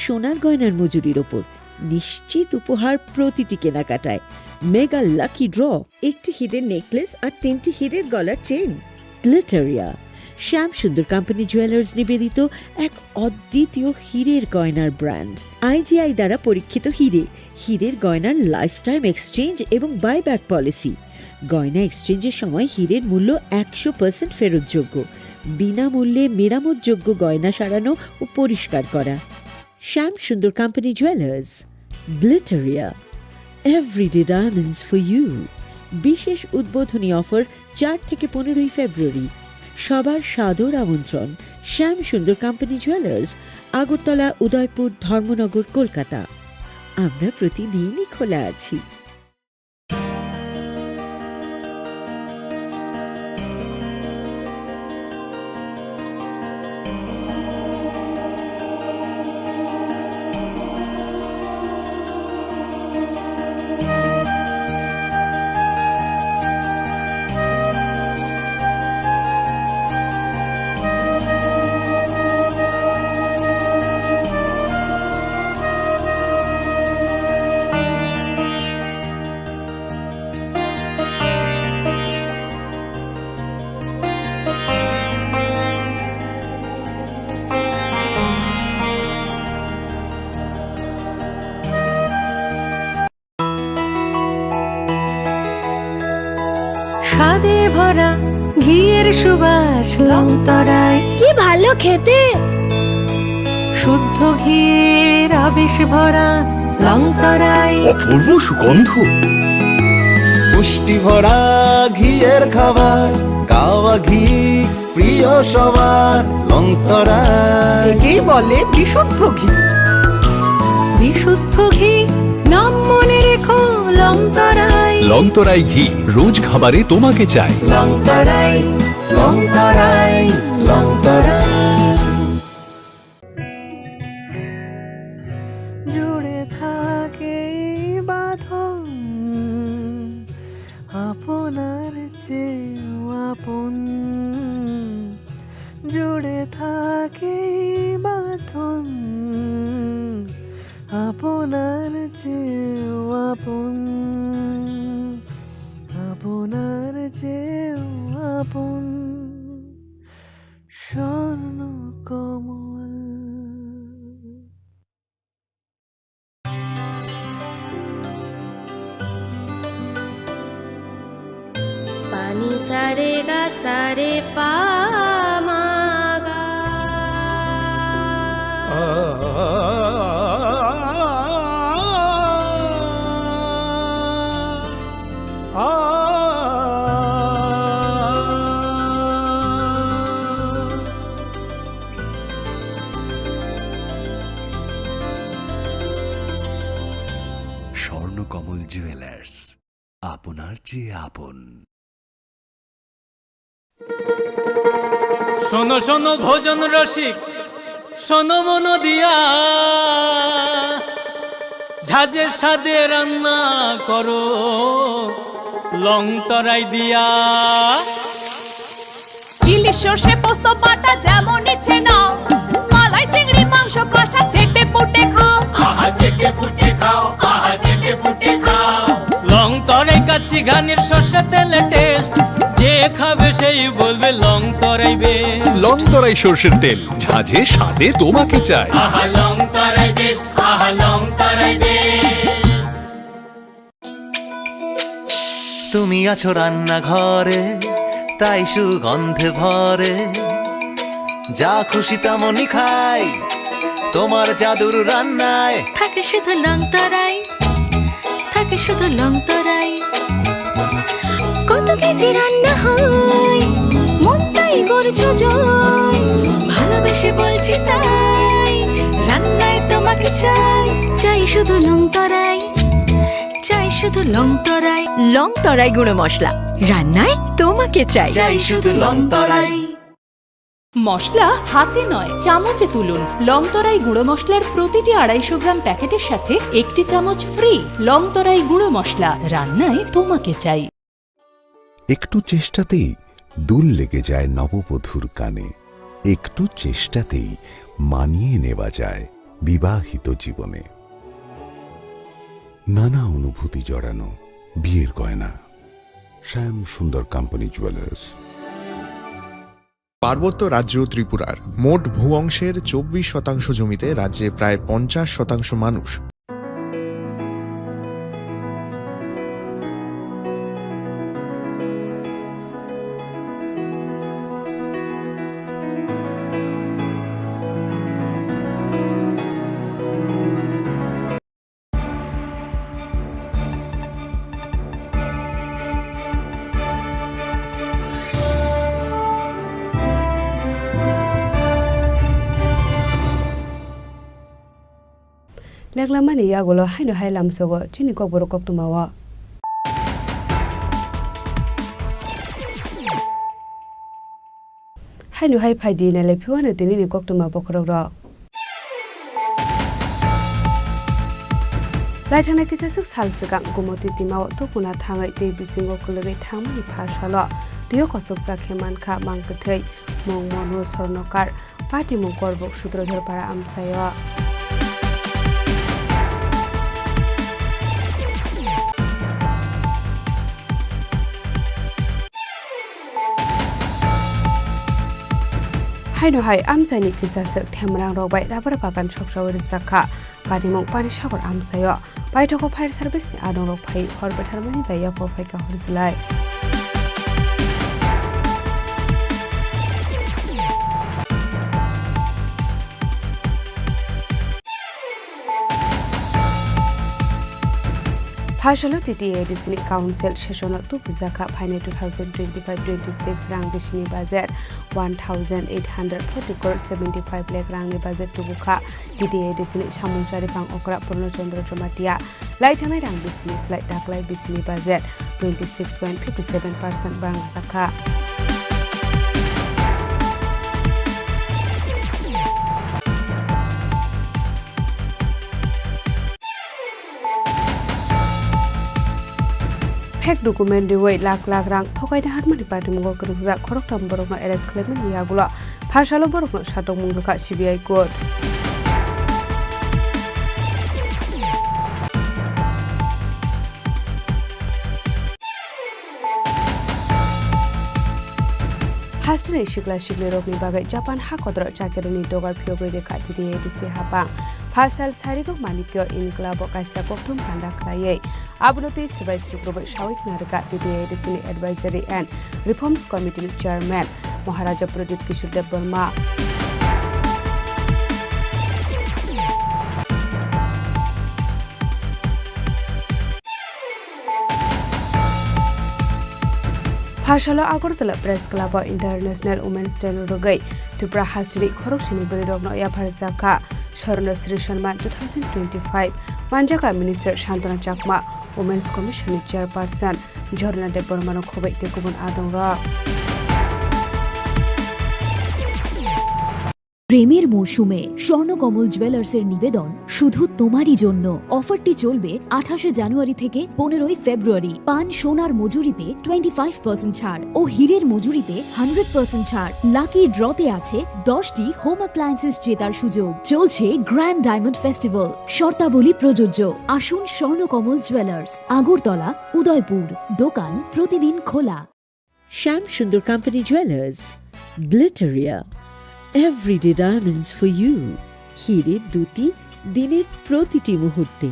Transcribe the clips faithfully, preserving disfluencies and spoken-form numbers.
সোনার গয়নার মজুরির ওপর। নিশ্চিত উপহার প্রতিটি কেনাকাটায়। মেগা লাকি ড্র, একটি হীরের নেকলেস আর তিনটি হীরের গলার চেইন। গ্লিটারিয়া, শ্যাম সুন্দর কোম্পানি জুয়েলার্স নিবেদিত এক অদ্বিতীয় হীরের গয়নার ব্র্যান্ড। আইজিআই দ্বারা পরীক্ষিত হীরে, হীরের গয়নার লাইফ টাইম এক্সচেঞ্জ এবং বাইব্যাক পলিসি। গয়না এক্সচেঞ্জের সময় হীরের মূল্য একশো পার্সেন্ট ফেরতযোগ্য। বিনামূল্যে মেরামতযোগ্য গয়না সারানো ও পরিষ্কার করা। Shyam Sundar company jewellers, Glitteria, everyday diamonds for you. বিশেষ উদ্বোধনী অফার চার থেকে পনেরোই ফেব্রুয়ারি। সবার সাদর আমন্ত্রণ। শ্যাম সুন্দর কোম্পানি জুয়েলার্স, আগরতলা, উদয়পুর, ধর্মনগর, কলকাতা। আমরা প্রতিদিনই খোলা আছি। স্বাদে ভরা ঘিয়ের সুবাস লংতরাই। কি ভালো খেতে! শুদ্ধ ঘিয়ের আবেশ ভরা লংতরাই। অপূর্ব সুগন্ধ। পুষ্টি ভরা ঘিয়ের খাবার, গাওয়া ঘি প্রিয় সবার লংতরাই। একেই বলে বিশুদ্ধ ঘি। বিশুদ্ধ ঘি, নাম মনে রেখো লংতরাই। লংতরাই ঘি, রোজ খাবারে তোমাকে চাই। লংতরাই, লংতরাই, লংতরাই। জুড়ে থাকে এই বাঁধন আপনার চেয়েও আপন। জুড়ে থাকে এই বাঁধন আপনার চেয়েও আপন, আপনার চেয়েও আপন। স্বর্ণ কমল। পানি সারে গা সারে পা মা গা। স্বর্ণকমল জুয়েলার্স, আপনার চেয়ে আপন। শোনো শোনো ভোজন রসিক, শোনো মন দিয়া, ঝাঁঝের স্বাদে রান্না করো লং তরাই দিয়া। ইলিশ সর্ষে পোস্ত বাটা যেমন ইচ্ছে নাও, মালাই চিংড়ি মাংস কষা চেটে পুটে খাও। আহা চেটে পুটে খাও, আহা চেটে পুটে খাও। লং তরাই কাচ্চি ঘানির সর্ষে তেলে টেস্ট, যে খাবে সেই বলবে লং তরাই বেস্ট। লং তরাই সর্ষের তেল, ঝাঁঝে স্বাদে তোমাকে চাই। আহা লং তরাই বেস্ট, আহা লং তরাই বেস্ট। তুমি আছো রান্নাঘরে, তাই সুগন্ধে ভরে। যা খুশি তেমনই খাই, তোমার জাদুর রান্নায়। থাকে শুধু লং তরাই, থাকে শুধু লং তরাই। কত কেজি রান্না হয়, মনটাই করছো জয়। ভালোবেসে বলছি তাই, রান্নায় তোমাকে চাই। চাই শুধু লং তরাই, চাই শুধু লং তরাই। লং তরাই গুঁড়ো মশলা, রান্নায় তোমাকে চাই। চাই শুধু লং তরাই। মশলা হাতে নয়, চামচে তুলুন। লং তরাই গুঁড়ো মশলার প্রতিটি আড়াইশো গ্রাম প্যাকেটের সাথে একটি চামচ ফ্রি। লং তরাই গুঁড়ো মশলা, রান্নায় তোমাকে চাই। একটু চেষ্টাতেই দুল লেগে যায় নববধূর কানে। একটু চেষ্টাতেই মানিয়ে নেওয়া যায় বিবাহিত জীবনে নানা অনুভূতি জড়ানো বিয়ের গয়না। শ্যাম সুন্দর কোম্পানি জুয়েলার্স। পার্বত্য রাজ্য ত্রিপুরার মোট ভূ অংশের চব্বিশ শতাংশ জমিতে রাজ্যে প্রায় পঞ্চাশ শতাংশ মানুষ। Leklamani yagulo haino hai lamsogo chini kokborok koktwmao. Haino hai phaidi nailai phiwano tinini koktwma bokhorokrok. Laithangna kisaswk sal swkang Gumoti timao tukuna thangwi tei bisingo kwlwgwi thangmani pha salo twio kosokjak khe mankha mangkwthwi mung Monu Sornokar. Patimung Korbuk Sutrodhor para amchaio. Haino hai amchaini kisaswk themrang rok bai rubber bagan soksaui rwjak kha. Patimung Panisagar amchaio. Paithago fire service ni adongrok phai hor betharmani bai yapha phaikha horjlai. Phasalo T T A A D C ni council session o tubujakha phainai two thousand twenty-five twenty-six rang bisini budget one thousand eight hundred forty crore seventy-five lakh rangni budget tubukha. T T A A D C ni samung charipang okra Purno Chandra Jamatia laithangnai rang bisini slai taklai bisini budget twenty six point fifty seven percent bangjakha. Fake document riwi lakh lakh rang thokaina harmani patimungo kwrwngjak khoroktham borokno arrest khlaimani yagulo phasalo borokno satokmung rwkha C B I court. Hasteni sikla siklirokni bagwi Japan hakodro chakirini dogar phiyogwi rwkha T T A A D C hapang. Phasal Sarigo Manikyo Inklabo kaisa kokthum panda khlaiwi abono tei swbai sukrubwi sawi khna rwkha T T A A D C ni Advisory and Reforms Committee ni Chairman Maharaja Pradip Kishore Debbarma. Phasalo Agartala Press Club o International Women's Day no rwgwi Tripura hasteni khoroksini bwrwirokno yapharjakha Swarnasri Samman two thousand twenty-five manjakha Minister Santana Chakma, Women's Commission ni Chairperson Jharna Debbarma no khobwi tei kubun adongrok. প্রেমের মরশুমে স্বর্ণকমল জুয়েলার্সের নিবেদন শুধু তোমারই জন্য। অফারটি চলবে আঠাশে জানুয়ারি থেকে পনেরোই ফেব্রুয়ারি। পান সোনার মজুরিতে টোয়েন্টি ফাইভ পার্সেন্ট ছাড় ও হীরের মজুরিতে হান্ড্রেড পার্সেন্ট ছাড়। লাকি ড্রতে আছে দশটি হোম অ্যাপ্লায়েন্সেস জেতার সুযোগ। চলছে গ্র্যান্ড ডায়মন্ড ফেস্টিভ্যাল, শর্তাবলী প্রযোজ্য। আসুন স্বর্ণকমল জুয়েলার্স, আগরতলা, উদয়পুর। দোকান প্রতিদিন খোলা। Shyam Sundar company jewellers, Glitteria, everyday diamonds for you. হীরের দ্যুতি দিনের প্রতিটি মুহূর্তে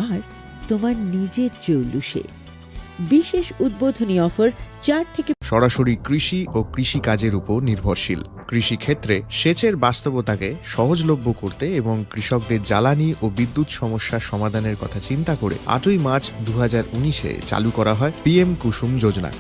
আর তোমার নিজের জৌলুসে। বিশেষ উদ্বোধনী অফার চার থেকে সরাসরি কৃষি ও কৃষিকাজের উপর নির্ভরশীল। কৃষিক্ষেত্রে সেচের বাস্তবতাকে সহজলভ্য করতে এবং কৃষকদের জ্বালানি ও বিদ্যুৎ সমস্যা সমাধানের কথা চিন্তা করে আটই মার্চ দু হাজার উনিশে চালু করা হয় পিএম কুসুম যোজনা।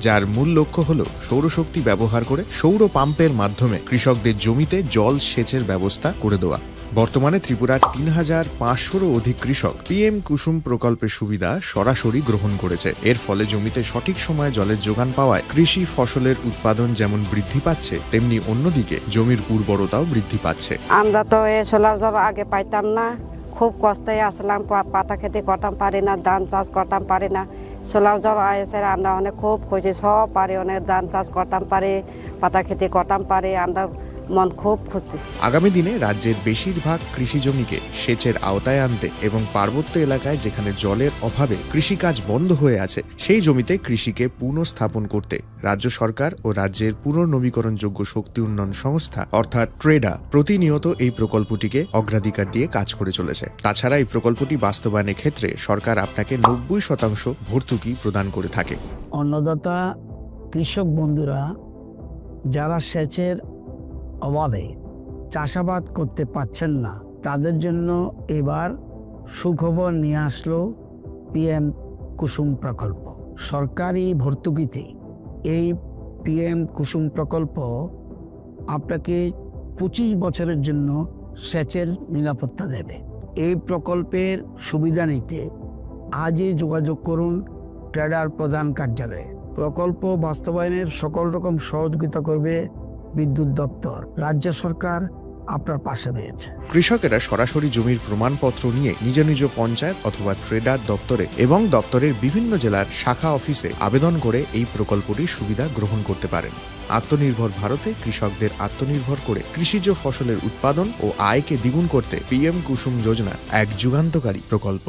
যার মূল লক্ষ্য হল সৌরশক্তি ব্যবহার করে সৌর পাম্পের মাধ্যমে কৃষকদের জমিতে জল সেচের ব্যবস্থা করে দেওয়া। বর্তমানে ত্রিপুরার তিন হাজার পাঁচশোরও অধিক কৃষক পিএম কুসুম প্রকল্পের সুবিধা সরাসরি গ্রহণ করেছে। এর ফলে জমিতে সঠিক সময়ে জলের যোগান পাওয়ায় কৃষি ফসলের উৎপাদন যেমন বৃদ্ধি পাচ্ছে, তেমনি অন্যদিকে জমির উর্বরতাও বৃদ্ধি পাচ্ছে। আমরা তো এই সোলার জল আগে পাইতাম না, খুব কষ্টে আসলাম, পা-, পাতা খেতে করতাম পারি না, ধান চাষ করতাম পারি না। সোলার জল এসে আমরা অনেক খুব খুশি, সব পারি, অনেক ধান চাষ করতাম পারি, পাতা খেতে করতাম পারি, আমরা মন খুব খুশি। আগামী দিনে রাজ্যের বেশিরভাগ কৃষি জমিকে সেচের আওতায় আনতে এবং পার্বত্য এলাকায় যেখানে জলের অভাবে কৃষিকাজ বন্ধ হয়ে আছে, সেই জমিতে কৃষিকে পুনঃস্থাপন করতে রাজ্য সরকার ও রাজ্যের পুনর্নবীকরণযোগ্য শক্তি উন্নয়ন সংস্থা অর্থাৎ ট্রেডা প্রতিনিয়ত এই প্রকল্পটিকে অগ্রাধিকার দিয়ে কাজ করে চলেছে। তাছাড়া এই প্রকল্পটি বাস্তবায়নের ক্ষেত্রে সরকার আপনাকে নব্বই শতাংশ ভর্তুকি প্রদান করে থাকে। অন্নদাতা কৃষক বন্ধুরা যারা সেচের অভাবে চাষাবাদ করতে পারছেন না, তাদের জন্য এবার সুখবর নিয়ে আসলো পিএম কুসুম প্রকল্প। সরকারি ভর্তুকিতে এই পিএম কুসুম প্রকল্প আপনাকে পঁচিশ বছরের জন্য সেচের নিরাপত্তা দেবে। এই প্রকল্পের সুবিধা নিতে আজই যোগাযোগ করুন ট্রেডার প্রধান কার্যালয়ে। প্রকল্প বাস্তবায়নের সকল রকম সহযোগিতা করবে বিদ্যুৎ দপ্তর। রাজ্য সরকার আপনার পাশে রয়েছে। কৃষকেরা সরাসরি জমির প্রমাণপত্র নিয়ে নিজ নিজ পঞ্চায়েত অথবা ট্রেডার দপ্তরে এবং দপ্তরের বিভিন্ন জেলার শাখা অফিসে আবেদন করে এই প্রকল্পটির সুবিধা গ্রহণ করতে পারেন। আত্মনির্ভর ভারতে কৃষকদের আত্মনির্ভর করে কৃষিজ ফসলের উৎপাদন ও আয়কে দ্বিগুণ করতে পিএম কুসুম যোজনা এক যুগান্তকারী প্রকল্প।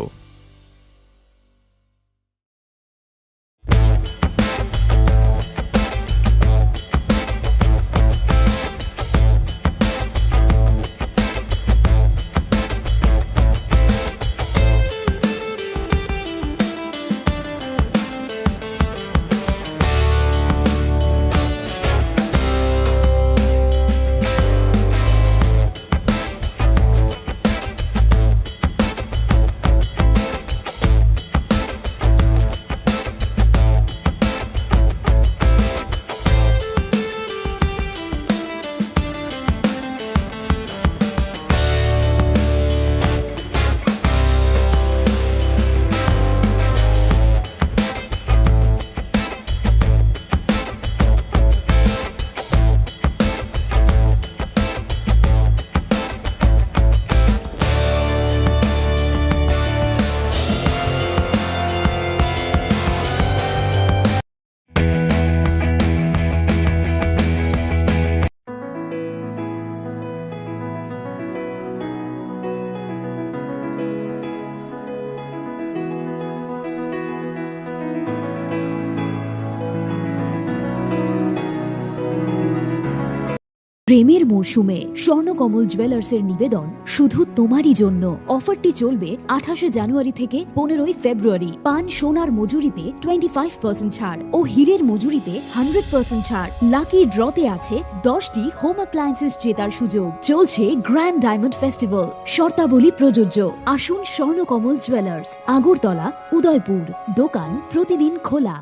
প্রেমের মরশুমে স্বর্ণকমল জুয়েলার্সের নিবেদন শুধু তোমারই জন্য। অফারটি চলবে আঠাশে জানুয়ারি থেকে পনেরোই ফেব্রুয়ারি। পান সোনার মজুরিতে টোয়েন্টি ফাইভ পার্সেন্ট ছাড় ও হীরের মজুরিতে হান্ড্রেড পার্সেন্ট ছাড়। লাকি ড্রতে আছে দশটি হোম অ্যাপ্লায়েন্সেস জেতার সুযোগ। চলছে গ্র্যান্ড ডায়মন্ড ফেস্টিভ্যাল, শর্তাবলী প্রযোজ্য। আসুন স্বর্ণকমল জুয়েলার্স, আগরতলা, উদয়পুর। দোকান প্রতিদিন খোলা।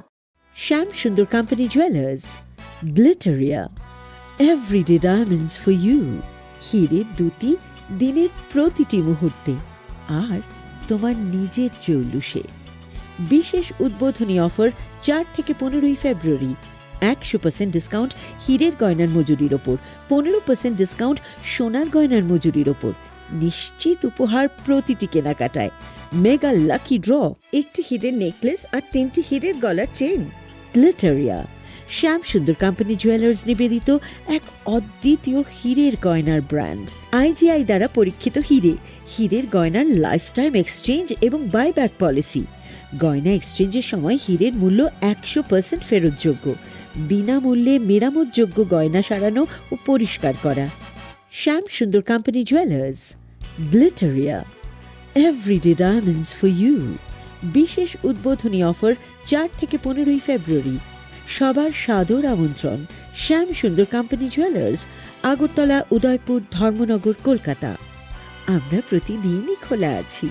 Shyam Sundar company jewellers, Glitteria, everyday diamonds for you. হীরের দ্যুতি দিনের প্রতিটি মুহূর্তে, আর তোমার নিজের জৌলুসে। বিশেষ উদ্বোধনী অফার চার থেকে পনেরোই ফেব্রুয়ারি। একশো পার্সেন্ট ডিসকাউন্ট হীরের গয়নার মজুরির ওপর, পনেরো পার্সেন্ট ডিসকাউন্ট সোনার গয়নার মজুরির ওপর। নিশ্চিত উপহার প্রতিটি কেনাকাটায়। মেগা লাকি ড্র, একটি হীরের নেকলেস আর তিনটি হীরের গলার চেন। গ্লিটারিয়া, শ্যাম সুন্দর কোম্পানি জুয়েলার্স নিবেদিত এক অদ্বিতীয় হীরের গয়নার ব্র্যান্ড। আইজিআই দ্বারা পরীক্ষিত হীরে, হীরের গয়নার লাইফ টাইম এক্সচেঞ্জ এবং বাইব্যাক পলিসি। গয়না এক্সচেঞ্জের সময় হীরের মূল্য একশো পার্সেন্ট ফেরতযোগ্য। বিনামূল্যে মেরামতযোগ্য গয়না সারানো ও পরিষ্কার করা। Shyam Sundar company jewellers, Glitteria, everyday diamonds for you. বিশেষ উদ্বোধনী অফার চার থেকে পনেরোই ফেব্রুয়ারি। সবার সাদর আমন্ত্রণ। শ্যাম সুন্দর কোম্পানি জুয়েলার্স, আগরতলা, উদয়পুর, ধর্মনগর, কলকাতা। আমরা প্রতিদিনই খোলা আছি।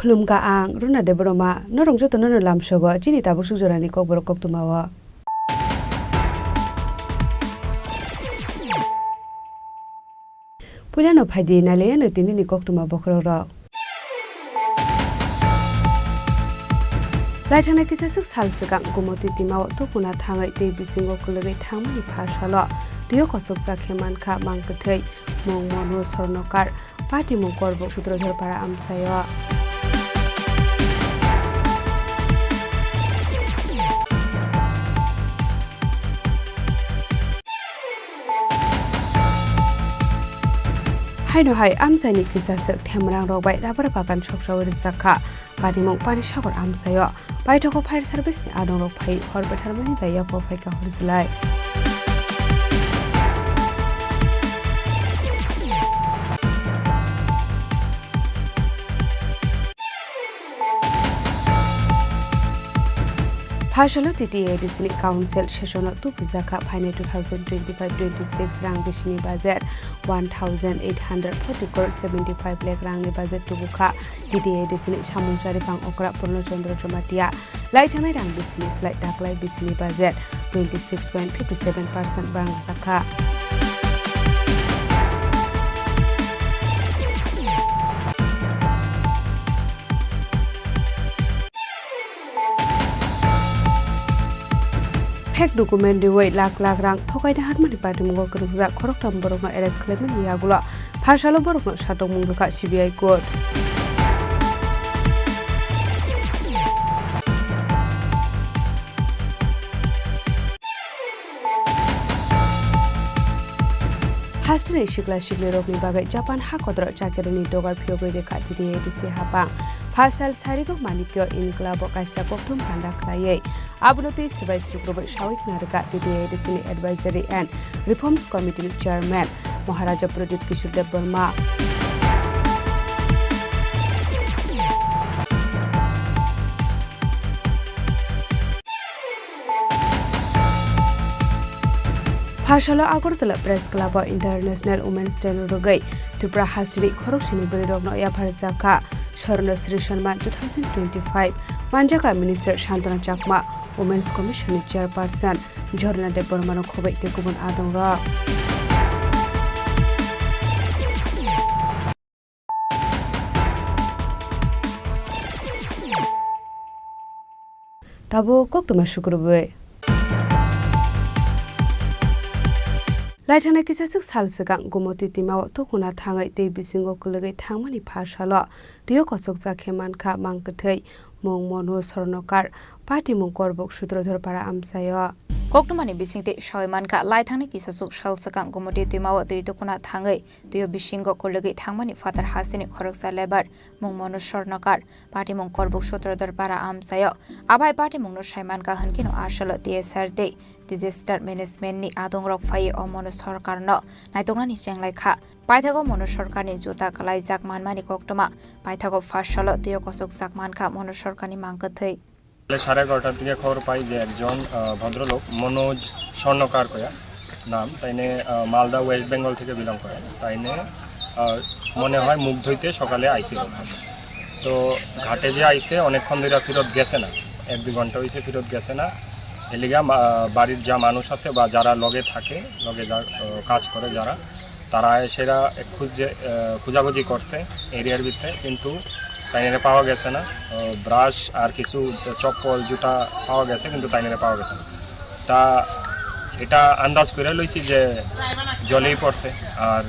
Khulumkha ang Runa Debbarma, norok jotono no lamsogo chini tabuk suk jorani kokborok koktwmao. Puilano phaidi nailaiano tinini koktwma bokhorokrok. Laithangnai kisaswk sal swkang Gumoti twimao tukuna thangwi tei bisingo kwlwgwi thangmani pha salo twio kosokjak khe mankha Mangkwthwi, mung Monu Sornokar, patimung Korbuk Sutrodhor para amchaio. Haino hai amchaini kisaswk themrangrok bai rabar bagan soksaui rwjak kha. Patimung Panisagar amchaio. Paithago fire service ni adongrok phai hor betharmani bai yapha phaikha horjlai. Phasalo T T A D C ni council session o tubujakha phainai two thousand twenty-five twenty-six rang bisini budget one thousand eight hundred forty crore seventy-five lakh rangni budget tubukha T T A D C ni samung chariphang okra Purno Chandra Jamatia. Laithangnai rang bisini slai taklai bisini budget twenty six point fifty seven percent bangjakha. Fake document riwi lakh lakh rang thokaina harmani patimungo kwrwkjak khoroktham borokno arrest khwlaimani yagulo phasalo borokno satokmung rwkha C B I court. Hasteni sikla siklirokni bagwi Japan hakotorok chakirini dogar phiyogwi rwkha T T A D C hapang. Phasal Sarigo Manikyo Inklabo kaisa koktwm panda khlaiwi abono twi swbai sukrubwi sawi khna rwkha T T A D C ni Advisory and Reforms Committee ni Chairman Maharaja Pradyut Kishore Debbarma. Phasalo Agartala Press Club o International Women's Day no rwgwi Tripura hasteni khoroksini bwrwirokno yapharjak kha Swarnasri Samman two thousand twenty-five. Manjakha Minister Santana Chakma, Women's Commission ni Chairperson Jharna Debbarma no khobwi tei kubun adongrok. Tabuk koktwma sukrubwi. Laithangnai kisaswk sal swkang Gumoti twimao tukuna thangwi tei bisingo kwlwgwi thangmani pha salo twio kosokjak khe mankha Mangkwthwi, mung Monu Sornokar, patimung Korbuk Sutrodhor para amchaio. Koktwmani bisingtwi sawi mankha, laithangnai kisaswk sal swkang Gumoti twimao twi tukuna thangwi twio bisingo kwlwgwi thangmani phatar hasteni khoroksa lebar, mung Monu Sornokar, patimung Korbuk Sutrodhor para amchaio. Abai patimungno saimankha hwnkhe no asalo T S R tei Disaster Management ni adongrok phaiwi o Monu Sorkarno naitoknani chenglaikha. Paithago Monu Sorkarni juta kwlaijak manmani koktwma. Paithago first salo twio kosokjak mankha Monu Sorkarni mangkwthwi. সকালে সাড়ে এগারোটার দিকে খবর পাই যে একজন, আহ, ভদ্রলোক মনোজ স্বর্ণকার কয়া নাম, তাইনে, আহ, মালদা ওয়েস্ট বেঙ্গল থেকে বিলং করে। তাইনে, আহ, মনে হয় মুখ ধুইতে সকালে আইছিল। তো ঘাটে যে আইছে, অনেকক্ষণ ধরে ফিরত গেছে না, এক দুই ঘন্টা হইছে ফিরত গেছে না। এলিগা মা-, বাড়ির যা মানুষ আছে বা যারা লগে থাকে, লগে যা, আহ, কাজ করে যারা, তারা এসেরা খুঁজে, আহ, খোঁজাখুঁজি করছে এরিয়ার ভিতরে, কিন্তু তাইনারে পাওয়া গেছে না। আহ, ব্রাশ আর কিছু চপ্পল, জুতা পাওয়া গেছে, কিন্তু তাইনারে পাওয়া গেছে না। তা এটা আন্দাজ করে লইছি যে জলেই পড়ছে, আর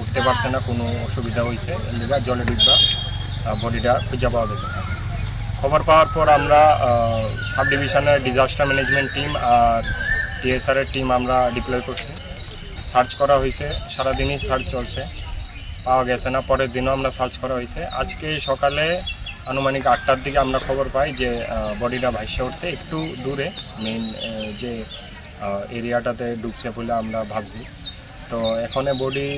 উঠতে পারছে না, কোনো অসুবিধা হইছে, এর লিগা জলে ডুববা, আহ, বডিটা খুঁজে পাওয়া গেছে না। খবর পাওয়ার পর আমরা, আহ, সাব ডিভিশনের ডিজাস্টার ম্যানেজমেন্ট টিম আর টিএসআর এর টিম আমরা ডিপ্লয় করছি। সার্চ করা হয়েছে, সারাদিনই সার্চ চলছে, পাওয়া গেছে না। পরের দিনও আমরা সার্চ করা হয়েছে। আজকে সকালে আনুমানিক আটটার দিকে আমরা খবর পাই যে, আহ, বডিটা ভাসে উঠছে একটু দূরে, মেইন, আহ, যে, আহ, এরিয়াটাতে ডুবছে বলে আমরা ভাবছি। তো এখনে বডি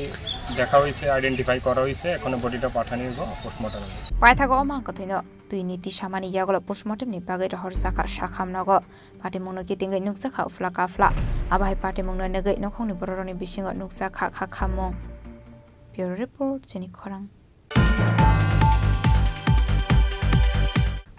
দেখা হয়েছে, আইডেন্টিফাই করা হয়েছে, এখনে বডিটা পাঠানি হইব পোস্টমর্টমে। Paithago o mangkwthwino twini tisamani yagulo postmortem ni bagwi rohor jakha sakham nogo. Patimungno kitingwi nukjakha uphla kaphla. Abo hai patimungno nugwi nokhongni bororokni bisingo nukjakha kha khamung. Bureau Report, chini khorang.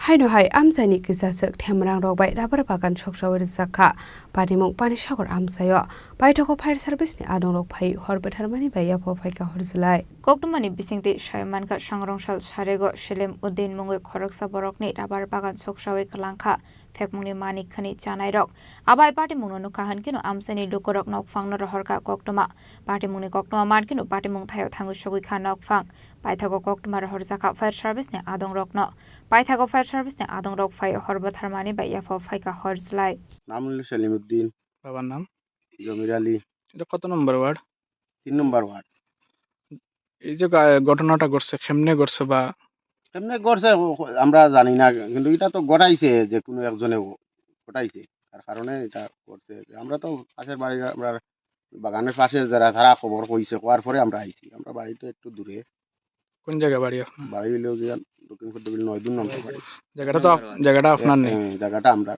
Haino hai amchaini kisaswk themrangrok bai rubber bagan soksaui rwjak kha. Patimung Panisagar amchaio paithago fire service ni adongrok phai hor bwtharmani bai yapha phaikha horjlai. Koktwmani bisingtwi sai mankha Sangrongsal Sarego Selim Uddin mungwi khoroksa borokni rubber bagan soksaui kwlangkha. Phekmungni manik khani chanairok abai patimungno nukha hwnkhe no amchaini lukurok nokphangno rohorkha koktwma. Patimungni koktwma mankhe no patimung thaio thangwi sogwi kha nokphang. Paithago koktwma rohorjakha fire service ni adongrokno. Paithago fire service ni adongrok phai hor bwtharmani bai yapha phaikha horjlai. নাম হলো সেলিমউদ্দিন। বাবার নাম? জমির আলী। এটা কত নম্বর ওয়ার্ড? তিন নম্বর ওয়ার্ড। এই যে গা-, ঘটনাটা ঘটছে, কেমনে ঘটছে বা? কেমনে ঘটছে ও, ও, আমরা জানি না, কিন্তু এটা তো ঘটাইছে যে কোনো একজনে ও ঘটাইছে, তার কারণে এটা করছে। আমরা তো পাশের বাড়ি, আমরা বাগানের পাশে যারা, তারা খবর কইছে, কওয়ার পরে আমরা আইছি। আমরা বাড়ি তো একটু দূরে। কোন জায়গা বাড়ি আপনার? বাড়ি হইলো গিয়া দক্ষিণ পদ্মবিল নয় দূর নম্বর বাড়ি। জায়গাটা তো আপ-, জায়গাটা আপনার নেই? হ্যাঁ, জায়গাটা আমরা।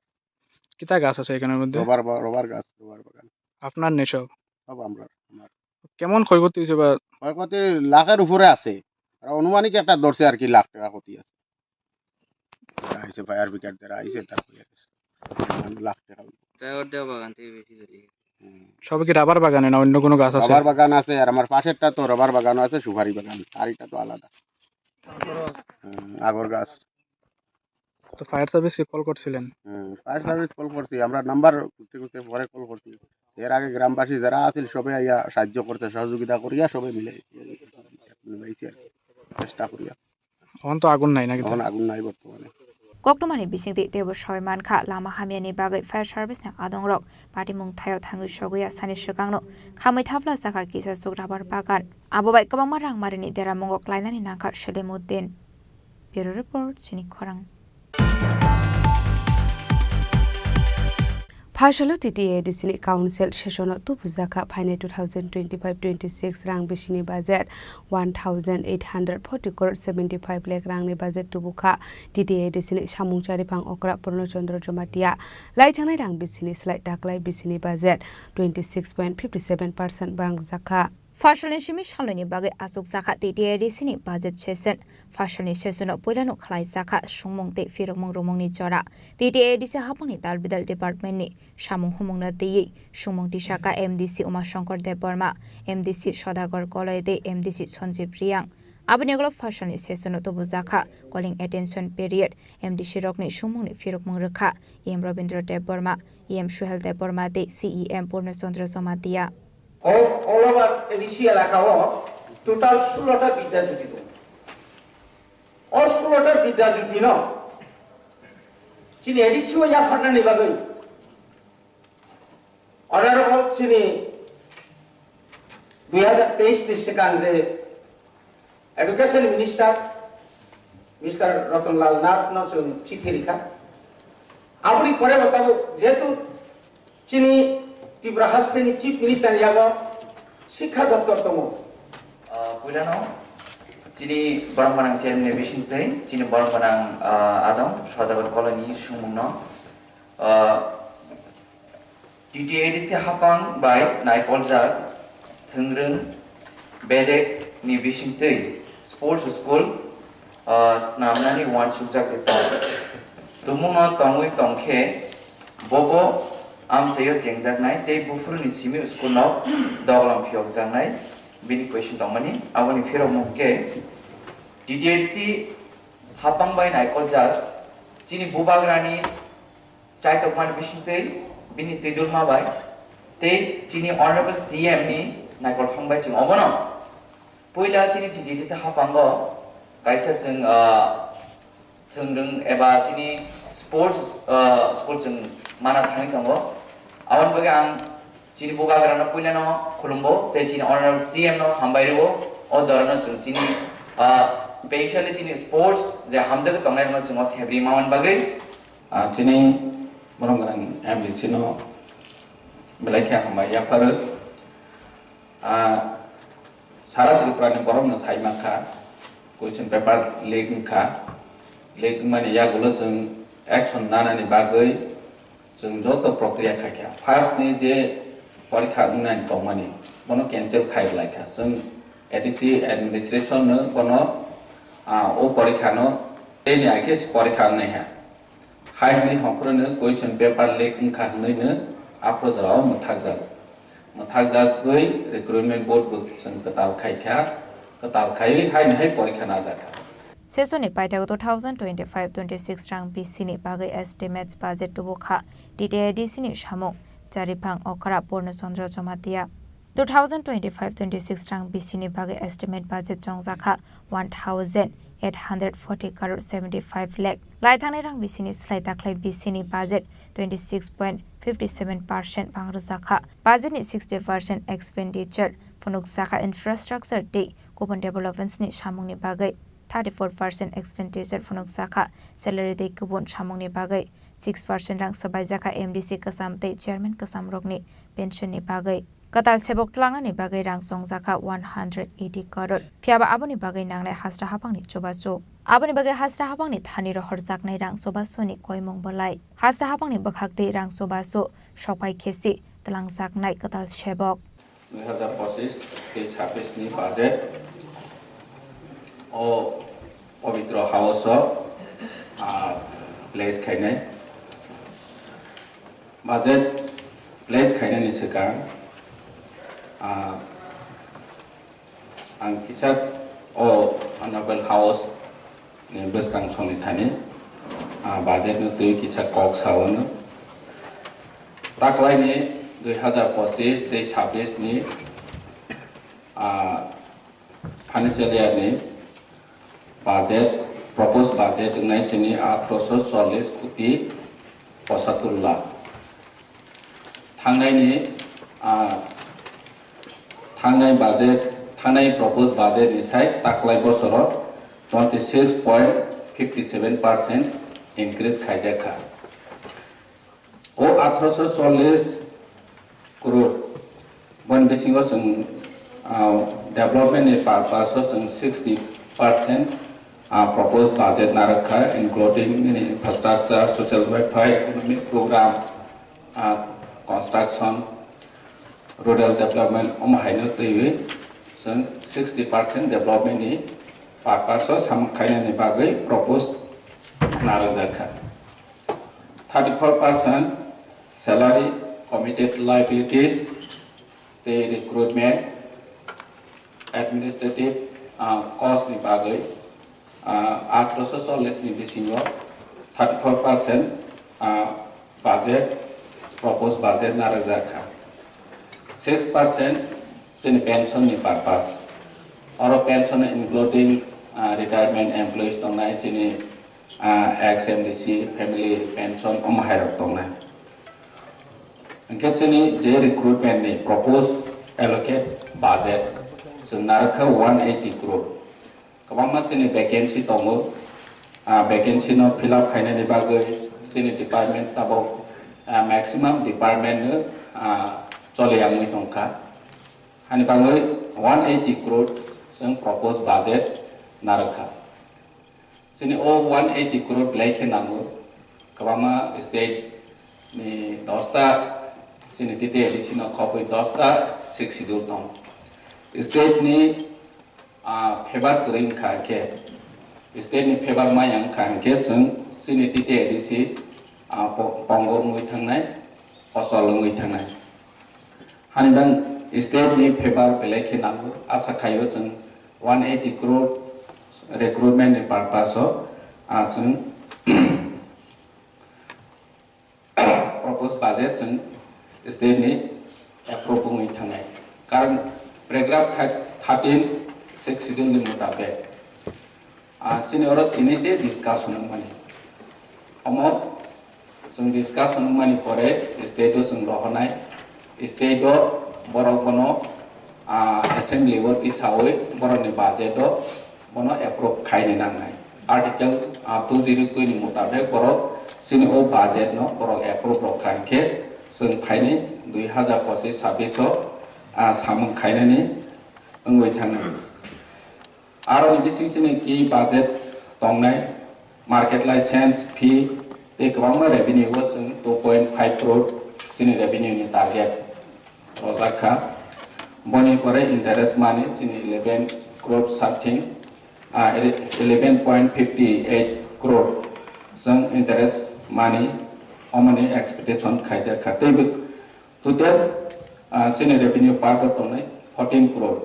কিতা গাছ আছে এখানের মধ্যে? রবার বা-, রবার গাছ, রবার বাগান। আপনার নেই সব? সব আমরা, আমার। কেমন ক্ষয়ক্ষতি হয়েছে বা? ক্ষয়ক্ষতি লাখের উপরে আছে। আর আনুমানিক একটা ধরছে আর কি, লাখ টাকা ক্ষতি আছে। যারা আইছে, ফায়ার ব্রিগেড যারা আইছে, তারা কইয়া গেছে। মানে লাখ টাকা। ড্রাইভার দেওয়া বাগান থেকে বেশি ধরি। হুম। সবে কি রাবার বাগানে না অন্য কোনো গাছ আছে? রাবার বাগান আছে, আর আমার পাশেরটা তো রাবার বাগানও আছে, সুপারি বাগান, আর এটা তো আলাদা। হুম, আগর গাছ। তো ফায়ার সার্ভিসকে কল করছিলেন? হুম, ফায়ার সার্ভিস কল করছি, আমরা নাম্বার খুঁজতে খুঁজতে পরে কল করছি। এর আগে গ্রামবাসী যারা আছিল সবে আইয়া সাহায্য করছে, সহযোগিতা করিয়া সবে মিলে নিভাইছে আর কি, চেষ্টা করিয়া। এখন তো আগুন নাই নাকি? এখন আগুন নাই বর্তমানে। Koktwmani bisingtwi teibo soi mankha, lama hamyani bagwi fire service ni adongrok patimung thaio thangwi sogwi ya sani swkangno khamwi thapla jakha kisa chuk rabar bagan. Abo bai kwbangma rang marini deramungo klainani nangkha Selim Uddin. Bureau Report, Chini Khorang. Phasalo T T A D C ni council session o tubujakha phainai two thousand twenty-five twenty-six rang bisini budget one thousand eight hundred forty crore seventy-five lakh rangni budget tubukha T T A D C ni samung chariphang okra Purno Chandra Jamatia. Laithangnai rang bisini slai taklai bisini budget twenty-six point fifty seven percent bangjakha. Phasalni simi salnwini bagwi achukjakha T T A D C ni budget session. Phasalni session o puilano khlaijakha sungmung tei phirokmung rwmungni jora. T T A D C haphangni dalbidal department ni samung humungno twiwi sungmung tisakha M D C Uma Shankar Debbarma, M D C Sodagar Koloi tei M D C Sanjeev Reang. Aboni ulo phasalni session o tubujakha calling attention period, M D C rokni sungmungni phirokmung rwkha E M Rabindra Debbarma, E M Suhel Debbarma tei C E M Purno Chandra Jamatia. All, all over A D C elaka o total sulota bidya jyoti tongo. O sulota bidya jyoti no chini A D C o yapharnani bagwi Honorable chini dui hazar teis ni swkang je Education Minister Mister Ratan Lal Nath no chwng chithi rikha. Aboni pore bo tabuk jehetu chini Tripura haste ni Chief Minister ni yago Sikha Doptor tongo. Ah, puilano chini borok gwnang chairman ni bisingtwi chini borok gwnang, ah, adong Sodagar Koloi ni sumung no, ah, T T A D C haphang bai naikoljak thwngrwng bedek ni bisingtwi sports school, ah, snamnani uansukjak tong. Tumungno tongwi tongkhe bobo amchaio chengjaknai tei buphuruni simi school no doglam phiyokjaknai bini question tongmani. Aboni phirokmung khe T T A D C haphang bai naikoljak chini bubagrani chaitokmani bisingtwi bini twidulma bai tei chini Honorable C M ni naikolphang bai chwng obono puila chini T T A D C haphango kaisa chwng, ah, thwngrwng eba chini sports, ah, school chwng mana thangwi tongo. Aboni bagwi ang chini bubagrano puilano khulumgo tei chini Honorable C M no hambai rwo. O jorano chwng chini, ah, specially chini sports je hamjagwi tongnai rokno chwng o sebri mamani bagwi. Ah, chini borok gwnang M D C no belai khe hambai yapharo. Ah, sara Tripura ni borok no sai mankha, question paper leak wngkha, leak wngmani yagulo chwng action nanani bagwi chwng joto prokriya khaikha. First ni je porikha wngnani tongmani, bono cancel khai laikha. Chwng A D C administration no bono, ah, o porikha no Tei ni akhe se porikha wngnai ha. Hai hwnwi hongkhorno question paper leak wngkha hwnwino aphro jorao mwthakjak. Mwthakjagwi recruitment board bo chwng kwtal khaikha, kwtal khaiwi haino hai porikha najakha. Session ni paithak two thousand twenty-five twenty-six rang bisini bagwi estimates budget tubukha D T I D C ni samung, Charipang Okra, Purno Chandra Jamatia. Two thousand twenty-five twenty-six rang bisini bagwi estimate budget chongjakha one thousand eight hundred forty crore seventy-five lakh. Laithangnai rang bisini slai daklai bisini budget twenty-six point fifty-seven percent bang rwjakha. Budget ni sixty percent expenditure phunukjakha infrastructure tei kubun developments ni samungni bagwi, thirty-four percent expenditure phunukjakha salary tei kubun samungni bagwi, six percent rang swbaijakha M D C kwcham tei chairman kwchamrokni pension ni bagwi. Kwtal sebok twlangnani bagwi rang chongjakha one hundred eighty crore. Phiyaba aboni bagwi nangnai hasra haphangni chubachu. Aboni bagwi hasra haphangni thani rohorjaknai rang chubachuni koimung bwlai. Hasra haphangni bwkhak tei rang chubachu sokpai khe si twlangjaknai kwtal sebok. Dui hazar pochis tei sabis ni budget o Pavitra House o, ah, place khainai. Budget place khainani swkang, ah, ang kisa o Honorable House ni bwskang soni thani, ah, budget no twi kisa kok sao no. Taklaini dui hazar pochis tei sabis ni, ah, financial year ni budget, proposed budget wngnai chini atharoso chollish koti pochattor lakh. Thangnaini, ah, thangnai budget, thangnai proposed budget ni sai taklai bosoro twenty six point fifty seven percent increase khaijakha. O atharoso chollish crore, boni bisingo chwng, ah, development ni purpose o chwng sixty percent, ah, proposed budget narwkha, including nini infrastructure, social welfare, economic program, ah, construction, rural development, omo haino twiwi chwng sixty percent development ni purpose o samung khainani bagwi propose narwkjakha. Thirty four percent salary, committed liabilities, tei recruitment, administrative, ah, cost ni bagwi, ah, atharoso chollish ni bisingo thirty four percent, ah, budget, proposed budget narwkjakha. Six percent chini pension ni purpose. Oro pension including, ah, retirement employees tongnai, chini, ah, ex M D C, family pension, omo hairok tongnai. Hingke chini je recruitment ni proposed allocate budget chwng narwkha one eighty crore. Kwbangma chini vacancy tongo. Ah, vacancy no fill up khainani bagwi chini department tabuk, ah, maximum department no, ah, choli yangwi tongkha. Hani bagwi one eighty crore chwng proposed budget narwkha. Chini o one eighty crore belai khe nango. Kwbangma state ni dosta chini T T A D C no khobwi dosta sixth schedule tong. State ni, ah, favor kwrwi wngkha khe, state ni favor maya wngkha hinkhe chwng chini T T A D C, ah, po-, pongo wngwi thangnai, ochol wngwi thangnai. Hani bang state ni favor belai khe nango, asa khaio chwng one eighty crore recruitment ni purpose o, ah, chwng proposed budget chwng state ni approve wngwi thangnai. Karon paragraph thirteen sixth schedule ni mutabek, ah, chini oro tini je discussion wngmani. Omo chwng discussion wngmani pore state o chwng rohornai, state o borok bono, ah, assembly o tisawi borokni budget o bono approve khaini nangnai. Article, ah, two zero two ni mutabek borok chini o budget no borok approve rok kha hinkhe chwng phaini dui hazar pochis chabbish o, ah, samung khainani wngwi thangnai. Aroni bising chini key budget tongnai, market license fee tei kwbangma revenue o chwng two point five crore chini revenue ni target rojak kha. Boni pore interest money chini eleven crore something, ah, eleven point fifty eight Crore chwng interest mani omani expectation khaijak kha. Tei total, ah, chini revenue part o tongnai fourteen crore.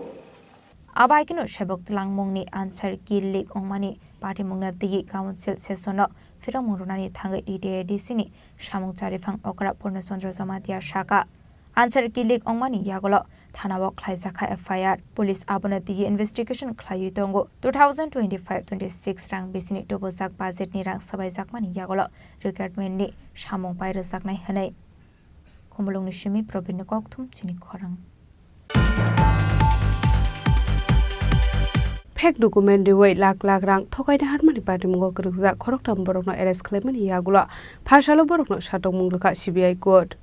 Abai kheno sebok twlangmungni answer key leak wngmani patimungno twiwi council session o phirokmung rwnani thangwi T T A D C ni samung chariphang okra Purno Chandra Jamatia saka. Answer key leak wngmani yagulo thanao khlaijakha F I R. Police abono twiwi investigation khlaiwi tongo. Two thousand twenty-five twenty-six rang bisini tubujak budget ni rang swbaijakmani yagulo recruitment ni samung pai rwjaknai hwnwi. Khumulwngni simi Probin ni kokthum chini khorang. Fake document riwi lakh lakh rang thokaina harmani patimungo kwrwkjak khoroktham borokno arrest khlaimani yagulo pha salo borokno satokmung rwkha C B I court.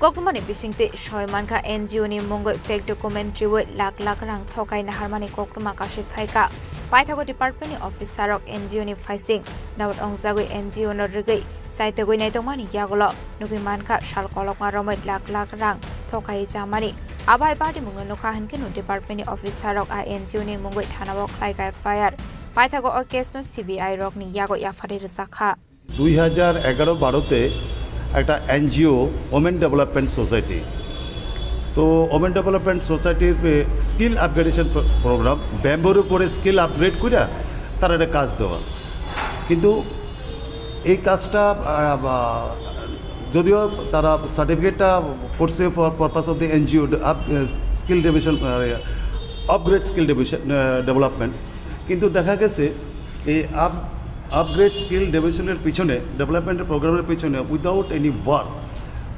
Koktwmani bisingtwi soi mankha N G O ni mungwi fake document riwi lakh lakh rang thokai naharmani koktwma kasui phaikha. Paithago department ni officer rok N G O ni phaising nawat ongjagwi N G O no rwgwi chaitogwi naitokmani yagulo nugwi mankha sal kolokma romwi lakh lakh rang thokai chamani. Abai patimungno nukha hwnkhe no department ni officer rok a N G O ni mungwi thanao khlaikha F I R. Paithago o case no C B I rok ni yago yapharwi rwjakha. দুই হাজার এগারো বারোতে একটা NGO women development society, তো women development সোসাইটির skill upgradation programme, ব্যাম্বুর উপরে skill upgrade করে তারা একটা কাজ দেওয়া। কিন্তু এই কাজটা, আহ, বা, যদিও তারা সার্টিফিকেটটা করছে for purpose of the NGO skill ডেভেশন, আপগ্রেড স্কিল ডেভেশন ডেভেলপমেন্ট, কিন্তু দেখা গেছে এই আপ আপগ্রেড স্কিল ডেভেশনের পিছনে, ডেভেলপমেন্টের প্রোগ্রামের পিছনে, without any work,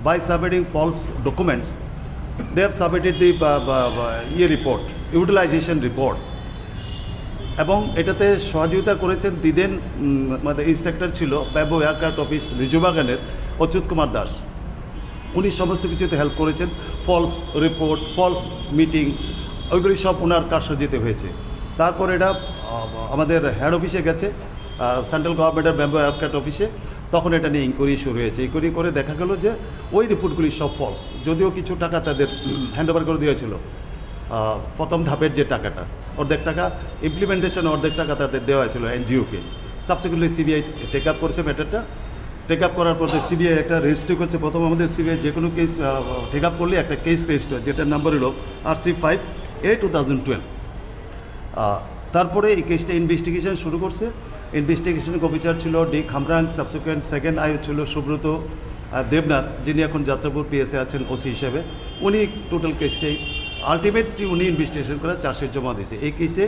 by submitting false documents, they have submitted the, বা, বা, বা, ইয়ে রিপোর্ট, ইউটিলাইজেশন রিপোর্ট। এবং এটাতে সহযোগিতা করেছেন দিদেন, উম, মানে ইন্সট্রাক্টর ছিল ব্যাম্বু এয়ারক্রাফট অফিস লিচুবাগানের অচ্যুত কুমার দাস। উনি সমস্ত কিছুতে হেল্প করেছেন। ফলস রিপোর্ট, ফলস মিটিং, ওইগুলি সব ওনার কারসাজিতে হয়েছে। তারপর এটা, আহ, আমাদের হেড অফিসে গেছে, আহ, সেন্ট্রাল গভর্নমেন্টের ব্যাম্বু এয়ারক্রাফট অফিসে। তখন এটা নিয়ে ইনকোয়ারি শুরু হয়েছে। ইনকোয়ারি করে দেখা গেল যে ওই রিপোর্টগুলি সব ফলস, যদিও কিছু টাকা তাদের হ্যান্ড ওভার করে দেওয়া হয়েছিল। আহ, প্রথম ধাপের যে টাকাটা, অর্ধেক টাকা ইমপ্লিমেন্টেশন, অর্ধেক টাকা তাদের দেওয়া হয়েছিল এনজিওকে। সাবসিকুয়েন্টলি সিবিআই টেক আপ করছে ম্যাটারটা। টেক আপ করার পর সিবিআই একটা রেজিস্ট্রি করছে। প্রথম আমাদের সিবিআই যে কোনো কেস টেক আপ করলে একটা কেস রেজিস্টার, যেটার নাম্বার হলো আর সি ফাইভ এ টু থাউজেন্ড টুয়েলভ। আহ, তারপরে এই কেসটা ইনভেস্টিগেশন শুরু করছে। ইনভেস্টিগেশন অফিসার ছিল ডি খামরাং, সাবসিকুয়েন্ট সেকেন্ড আইও ছিল সুব্রত, আহ, দেবনাথ, যিনি এখন যাত্রাপুর পিএসএ আছেন ওসি হিসেবে। উনি টোটাল কেসটাই আলটিমেট যে উনি ইনভেস্টিগেশন করে চার্জশিট জমা দিয়েছে। এই কেসে,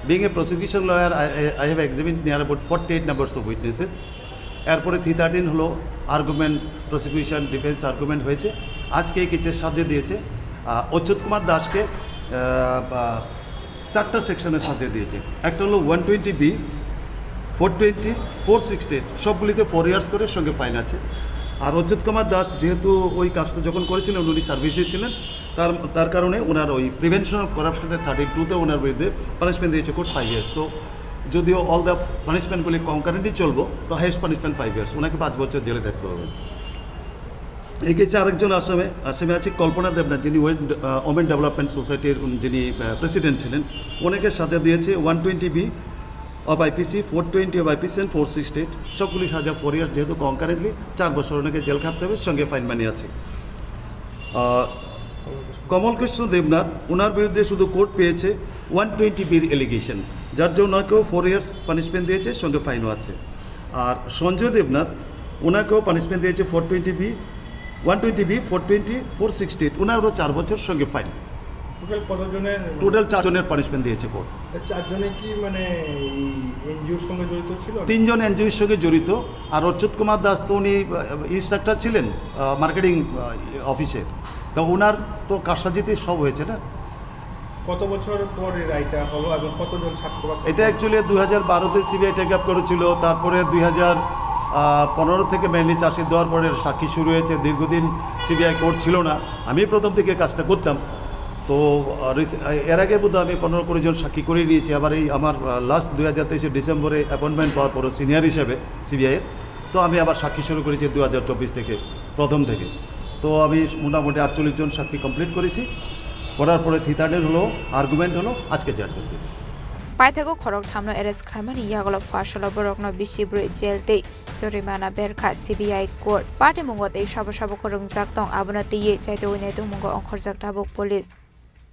being a prosecution lawyer, I, I, I have examined near about forty eight numbers of witnesses. এরপরে থ্রি থার্টিন হলো, আর্গুমেন্ট, প্রসিকিউশন, ডিফেন্স আর্গুমেন্ট হয়েছে। আজকে এই কেসের সাজা দিয়েছে, আহ, অচ্যুত কুমার দাসকে, আহ, বা, চারটা সেকশনে সাজা দিয়েছে। একটা হলো one twenty B, four twenty, four sixty eight, সবগুলিতে ফোর ইয়ার্স করে, সঙ্গে ফাইন আছে। আর অচ্যুত কুমার দাস যেহেতু ওই কাজটা যখন করেছিলেন, উনি সার্ভিসে ছিলেন, তার, তার কারণে ওনার ওই প্রিভেনশন অফ করাপশনের থার্টি টুতে ওনার বিরুদ্ধে পানিশমেন্ট দিয়েছে কোর্ট ফাইভ ইয়ার্স। তো যদিও অল দ্য পানিশমেন্টগুলি কনকারেন্টলি চলবো, তো হাইয়েস্ট পানিশমেন্ট ফাইভ ইয়ার্স, ওনাকে পাঁচ বছর জেলে থাকতে হবে। এই কেসে আরেকজন আসামে, আসামে আছে কল্পনা দেবনাথ, যিনি ওয়েস্ট, আহ, ওমেন ডেভেলপমেন্ট সোসাইটির উনি যিনি, আহ, প্রেসিডেন্ট ছিলেন। ওনাকে সাজা দিয়েছে one twenty B of IPC, four twenty of IPC and four sixty eight. সবগুলি সাজা ফোর ইয়ার্স, যেহেতু কনকারেন্টলি চার বছর ওনাকে জেল খাটতে হবে, সঙ্গে ফাইন মানি আছে। আহ, কমল কৃষ্ণ দেবনাথ, ওনার বিরুদ্ধে শুধু কোর্ট পেয়েছে ওয়ান টোয়েন্টি বির এলিগেশন, যার জন্য ওনাকেও ফোর ইয়ার্স পানিশমেন্ট দিয়েছে, সঙ্গে ফাইনও আছে। আর সঞ্জয় দেবনাথ, ওনাকেও পানিশমেন্ট দিয়েছে four twenty B, one twenty B, four twenty, four sixty eight, ওনারও চার বছর, সঙ্গে ফাইন। টোটাল কতজনের? টোটাল চারজনের পানিশমেন্ট দিয়েছে কোর্ট। এই চারজনে কি মানে এই এনজিওর সঙ্গে জড়িত ছিল? তিনজন এনজিওর সঙ্গে জড়িত, আর অচ্যুত কুমার দাস তো উনি, আহ, ইন্সট্রাক্টর ছিলেন, আহ, মার্কেটিং, আহ, অফিসে। তো ওনার তো কারসাজিতে সব হয়েছে না। কত বছর পর এই রায়টা হলো এবং কতজন ছাত্র বা কত এটা অ্যাকচুয়ালি দুই হাজার বারোতে সিবিআই টেক আপ করেছিল, তারপরে দুই হাজার পনেরো থেকে মেইনলি চার্জশিট দেওয়ার পরে সাক্ষী শুরু হয়েছে। দীর্ঘদিন সিবিআই কোর্ট ছিল না, আমি প্রথম থেকে কাজটা করতাম। তো আহ, রিস- এর আগে বোধহয় আমি পনেরো কুড়ি জন সাক্ষী করে নিয়েছি। আবার এই আমার লাস্ট দুই হাজার তেইশে ডিসেম্বরে অ্যাপয়েন্টমেন্ট পাওয়ার পরে সিনিয়র হিসেবে সিবিআই এর, তো আমি আবার সাক্ষী শুরু করেছি দুই হাজার চব্বিশ থেকে, প্রথম থেকে। তো আমি মোটামুটি আটচল্লিশ জন সাক্ষী কমপ্লিট করেছি। করার পরে থিতানের হলো, আর্গুমেন্ট হলো, আজকে জাজমেন্ট দেবে। Paithago khorok thamno arrest khlaimani yagulo pharsalo borokno bisi brwi jail tei jorimana berkha C B I court. Patimungo tei sabo sabo kwrwngjak tong, abono twiwi chaitogwi naitokmungo ongkhorjak tabuk police.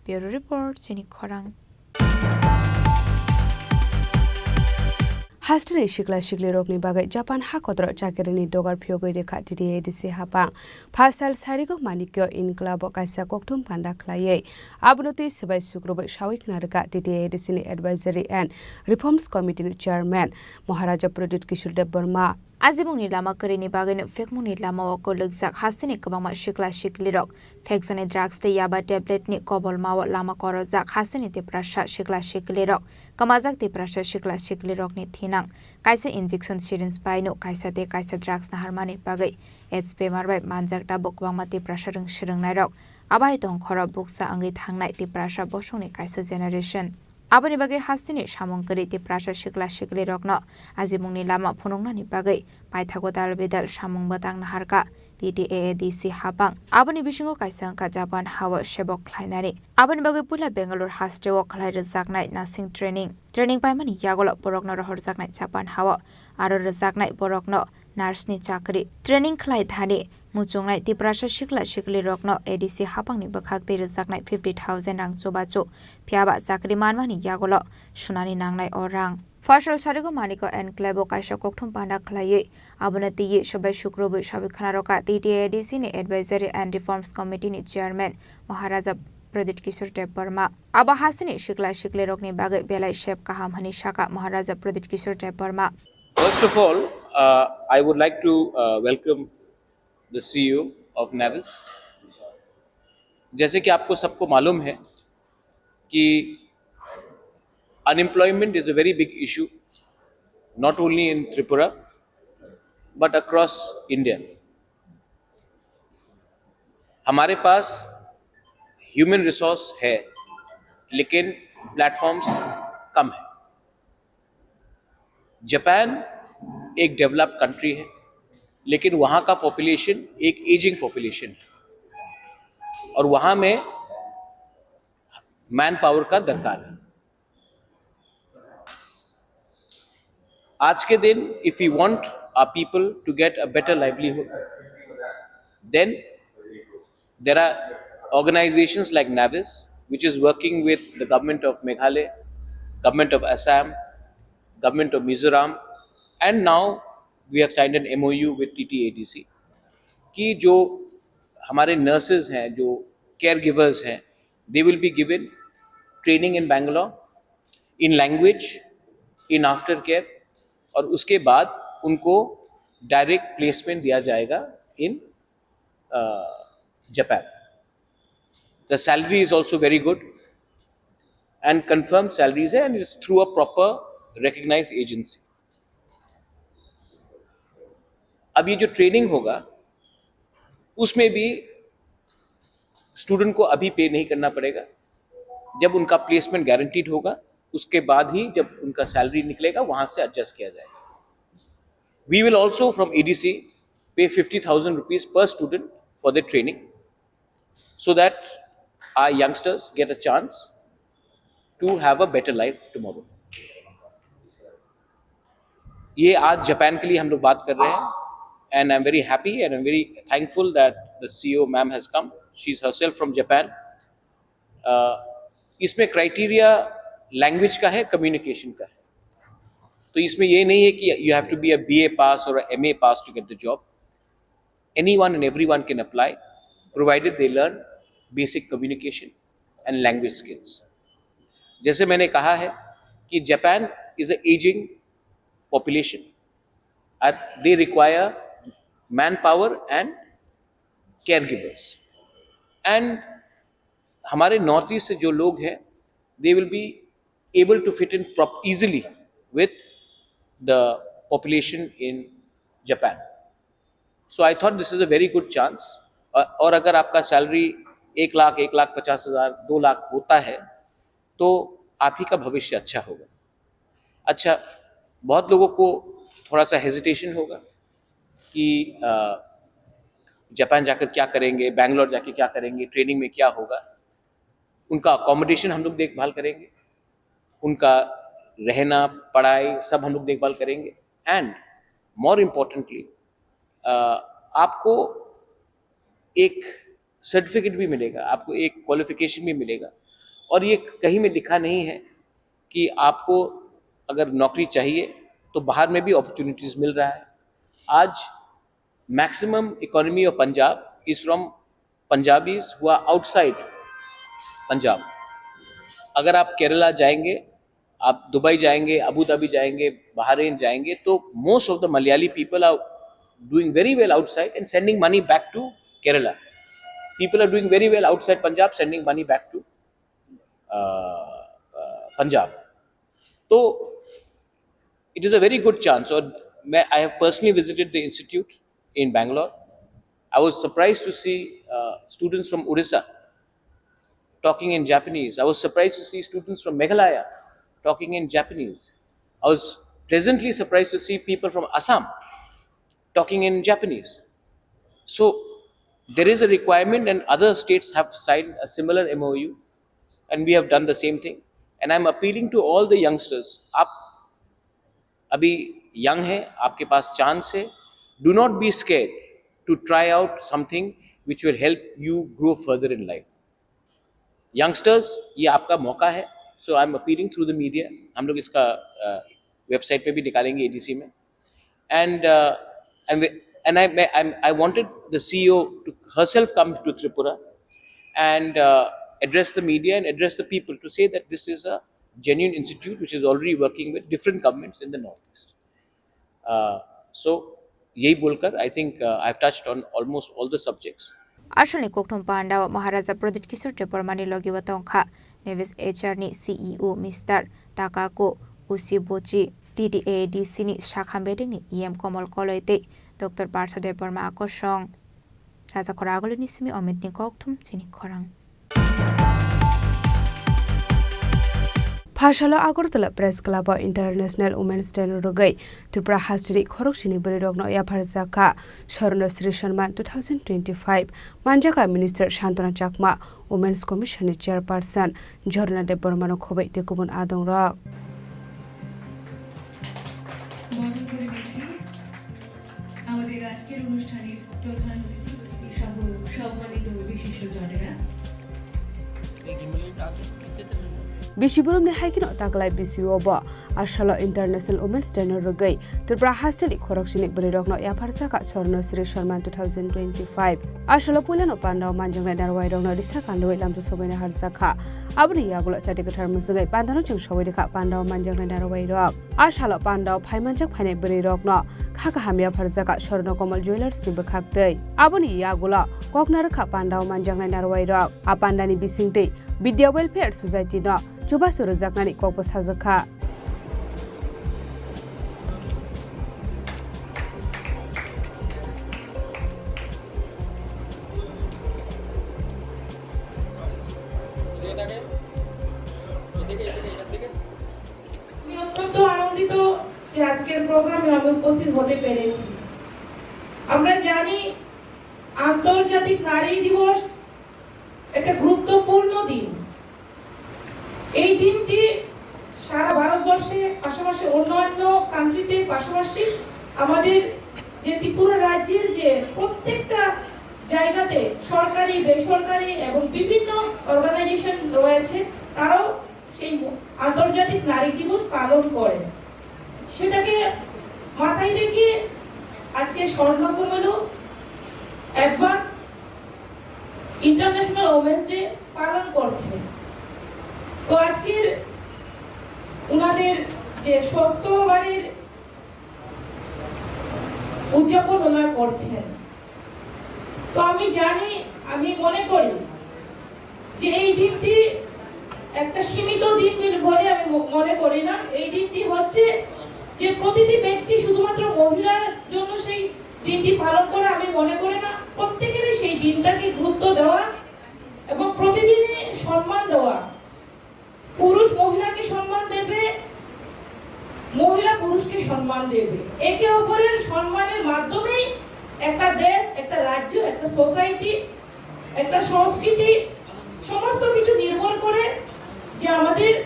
Bureau report, Chini Khorang. Hasteni sikla siklirokni bagwi Japan ha kotoro chakirini dogar phiyogwi rikha T T A D C hapang. Phasal Sarigo Manikyo Inklabo kaisa kokthum panda khlaiwi abono twi swbai sukrubwi sawi khna rwkha T T A D C ni Advisory and Reforms Committee ni Chairman Maharaja Pradyut Kishore Debbarma. Ajibongni lama kwrwini bagwino phekmungni lamao kwlwkjak hasteni kwbangma sikla siklirok phekjaknai drugs tei yaba tablet ni kobolmao lama korojak hasteni Tiprasa sikla siklirok kwmajak Tiprasa sikla siklirokni thinang kaisa injection syringe baino kaisa tei kaisa drugs naharmani bagwi AIDS bemar bai manjak tabuk kwbangma Tiprasa rwng swrwngnairok abai tongkhoro buksa wngwi thangnai Tiprasa bosongni kaisa generation. Aboni bagwi hasteni samung kwrwi Tiprasa sikla siklirokno ajimungni lama phunuknani bagwi paithago dal bidal samung bwtang naharkha T T A A D C hapang. Aboni bisingo kaisa wngkha Japan hao sebok khlainani. Aboni bagwi puila Bangalore hasteo khlai rwjaknai nursing training. Training paimani yagulo borokno rohorjaknai Japan hao aro rwjaknai borokno nurse ni chakri. Training khlai thani muchungnai Tiprasa sikla siklirokno A D C hapangni bwkhak tei rwjaknai fifty thousand rang chubachu, phiyaba chakri manmani yagulo sunani nangnai o rang. Pharsal Sarigo Maniko Enclave o kaisa kokthum panda khlaiwi abono twiwi swbai sukrubwi sawi khna rwkha T T A D C ni Advisory and Reforms Committee ni Chairman Maharaja Pradyut Kishore Debbarma. Abo hasteni sikla siklirokni bagwi belai sep kaham hwnwi sakha Maharaja Pradyut Kishore Debbarma. First of all, uh, I would like to uh, welcome the C E O of NAVIS. जैसे कि आपको सबको मालूम है कि unemployment is a very big issue, not only in Tripura but across India. हमारे पास human resource है, लेकिन प्लेटफॉर्म्स कम है। जापान एक डेवलप्ड कंट्री है, लेकिन वहाँ का पॉपुलेशन एक एजिंग पॉपुलेशन है और वहाँ में मैन पावर का दरकार है। आज के दिन, if we want our people to get a better livelihood, then there are organizations like NAVIS, which is working with the government of Meghalaya, government of Assam, government of Mizoram, and now we have signed an M O U with T T A D C कि जो हमारे नर्सेज हैं, जो care givers हैं, they will be given training in Bangalore, in language, in after care, और उसके बाद उनको डायरेक्ट प्लेसमेंट दिया जाएगा in Japan. The salary is also very good and confirmed salaries है, and it's through a proper recognized agency. अब ये जो ट्रेनिंग होगा, उसमें भी स्टूडेंट को अभी पे नहीं करना पड़ेगा। जब उनका प्लेसमेंट गारंटीड होगा, उसके बाद ही जब उनका सैलरी निकलेगा, वहाँ से एडजस्ट किया जाएगा। We will also from A D C pay fifty thousand rupees per student for the training, so that our youngsters get a chance to have a better life tomorrow. ये आज जापान के लिए हम लोग बात कर रहे हैं, and I am very happy and I am very thankful that the C E O ma'am has come. She is herself from Japan. इसमें क्राइटेरिया लैंग्वेज का है, कम्युनिकेशन का है। तो इसमें ये नहीं है कि you have to be a B A pass or a M A pass to get the job. Anyone and everyone can apply, provided they learn basic communication and language skills. जैसे मैंने कहा है कि Japan is a aging population, they require manpower and caregivers, and हमारे north east से जो लोग हैं, they will be able to fit in prop easily with the population in Japan. So I thought this is a very good chance. और अगर आपका सैलरी एक लाख, एक लाख पचास हजार, दो लाख होता है, तो आप ही का भविष्य अच्छा होगा। अच्छा, बहुत लोगों को थोड़ा सा हेजिटेशन होगा कि जापान जाकर क्या करेंगे, बैंगलोर जाके क्या करेंगे, ट्रेनिंग में क्या होगा। उनका अकोमोडेशन हम लोग देखभाल करेंगे, उनका रहना, पढ़ाई, सब हम लोग देखभाल करेंगे। एंड मोर इम्पोर्टेंटली, आपको एक सर्टिफिकेट भी मिलेगा, आपको एक क्वालिफिकेशन भी मिलेगा। और ये कहीं में लिखा नहीं है कि आपको अगर नौकरी चाहिए तो बाहर में भी अपॉर्चुनिटीज मिल रहा है। आज maximum economy of Punjab is from Punjabis who are outside Punjab. अगर आप केरला जाएंगे, आप दुबई जाएंगे, अबू धाबी जाएंगे, बहरीन जाएंगे, तो most of the Malayali people are doing very well outside and sending money back to Kerala. People are doing very well outside Punjab, sending money back to uh, uh, Punjab. तो it is a very good chance. और मैं, I have personally visited the institute in Bangalore. I was surprised to see uh, students from Odisha talking in Japanese. I was surprised to see students from Meghalaya talking in Japanese. I was pleasantly surprised to see people from Assam talking in Japanese. So there is a requirement, and other states have signed a similar M O U, and we have done the same thing. And I'm appealing to all the youngsters, आप अभी यंग हैं, आपके पास चांस है, do not be scared to try out something which will help you grow further in life. Youngsters, ये आपका मौका है। So I am appealing through the media, हम लोग इसका वेबसाइट पे भी निकालेंगे एडीसी में। And uh, and and I I I wanted the C E O to herself come to Tripura and uh, address the media and address the people to say that this is a genuine institute which is already working with different governments in the Northeast. Uh, so यही बोलकर I think uh, I've touched on almost all the subjects. Asolni kokthum pandao Maharaja Pradyut Kishore Debbarmani logi bo tongkha Nevis H R ni C E O Mister Takako Ushibuchi, T D A D C ni sakha bedengni E M Komol Koloi tei Doctor Partha Debbarma Akosong. Raja Khora Agulini simi Omitni kokthum chini khorang. Phasalo Agartala Press Club o International Women's Day no rwgwi Tripura hasteni khoroksini bwrwirokno yapharjakha Swarnasri Samman two thousand twenty-five manjakha Minister Santana Chakma, Women's Commission ni Chairperson Jharna Debbarma no khobwi tei kubun adongrok. বরণ করে নিচ্ছি আমাদের আজকের অনুষ্ঠানের প্রধান অতিথি, অতিথি সহ সম্মানিত বিশিষ্টজনেরা। Bisi boromni hai kheno taklai bisi o bo asalo International Women's Day no rwgwi Tripura hasteni khoroksini bwrwirokno yapharjakha Swarnasri Samman two thousand twenty-five. Asalo puilano pandao manjaknai narwuirokno risa kandui lamsa sogwina harjakha. Aboni yagulo chati kwthar mwswgwi pandano chwng sogwi rikha pandao manjaknai narwuirok. A salo pandao phaimanjak phainai bwrwirokno kha kaham yapharjakha Swarna Komol Jewellers ni bwkhaktwi. Aboni yagulo kokna rwkha pandao manjaknai narwuirok. A pandani bisingtwi Vidya Welfare Society no chubachu rwjaknani kokbo sajakha. আমি অত্যন্ত আনন্দিত যে আজকের প্রোগ্রামে আমি উপস্থিত হতে পেরেছি। আমরা জানি আন্তর্জাতিক নারী দিবস একটা গুরুত্বপূর্ণ দিন। এই দিনটি সারা ভারতবর্ষে, পাশাপাশি অন্যান্য কান্ট্রিতে, পাশাপাশি আমাদের যে ত্রিপুরা রাজ্যের যে প্রত্যেকটা জায়গাতে সরকারি, বেসরকারি এবং বিভিন্ন অর্গানাইজেশন রয়েছে, তারাও সেই আন্তর্জাতিক নারী দিবস পালন করে। সেটাকে মাথায় রেখে আজকে Swarnakamal advance international women's day পালন করছে। তো আজকের ওনাদের যে শততম বারের উদযাপন ওনারা করছেন। তো আমি জানি, আমি মনে করি যে এই দিনটি একটা সীমিত দিন বলে আমি ম-, মনে করি না। এই দিনটি হচ্ছে যে প্রতিটি ব্যক্তি শুধুমাত্র মহিলার জন্য সেই দিনটি পালন করে আমি মনে করি না, প্রত্যেকেরই সেই দিনটাকে গুরুত্ব দেওয়া দেবে। একে অপরের সম্মানের মাধ্যমেই একটা দেশ, একটা রাজ্য, একটা সোসাইটি, একটা সংস্কৃতি, সমস্ত কিছু নির্ভর করে যে আমাদের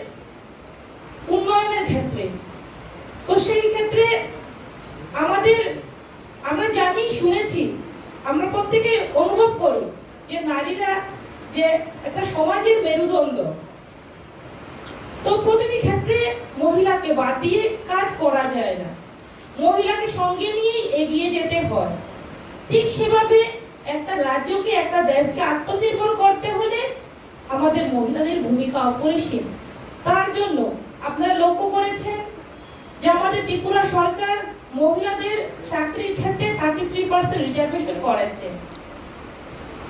উন্নয়নের ক্ষেত্রে। তো সেই ক্ষেত্রে আমাদের, আমরা জানি, শুনেছি, আমরা প্রত্যেকে অনুভব করি যে নারীরা যে একটা সমাজের মেরুদণ্ড। তো প্রতিটি ক্ষেত্রে মহিলাকে বাদ দিয়ে কাজ করা যায় না, মহিলাকে সঙ্গে নিয়েই এগিয়ে যেতে হয়। ঠিক সেভাবে একটা রাজ্যকে, একটা দেশকে আত্মনির্ভর করতে হলে আমাদের মহিলাদের ভূমিকা অপরিসীম। তার জন্য আপনারা লক্ষ্য করেছেন যে আমাদের ত্রিপুরা সরকার মহিলাদের চাকরির ক্ষেত্রে থার্টি থ্রি পার্সেন্ট রিজার্ভেশন করেছে,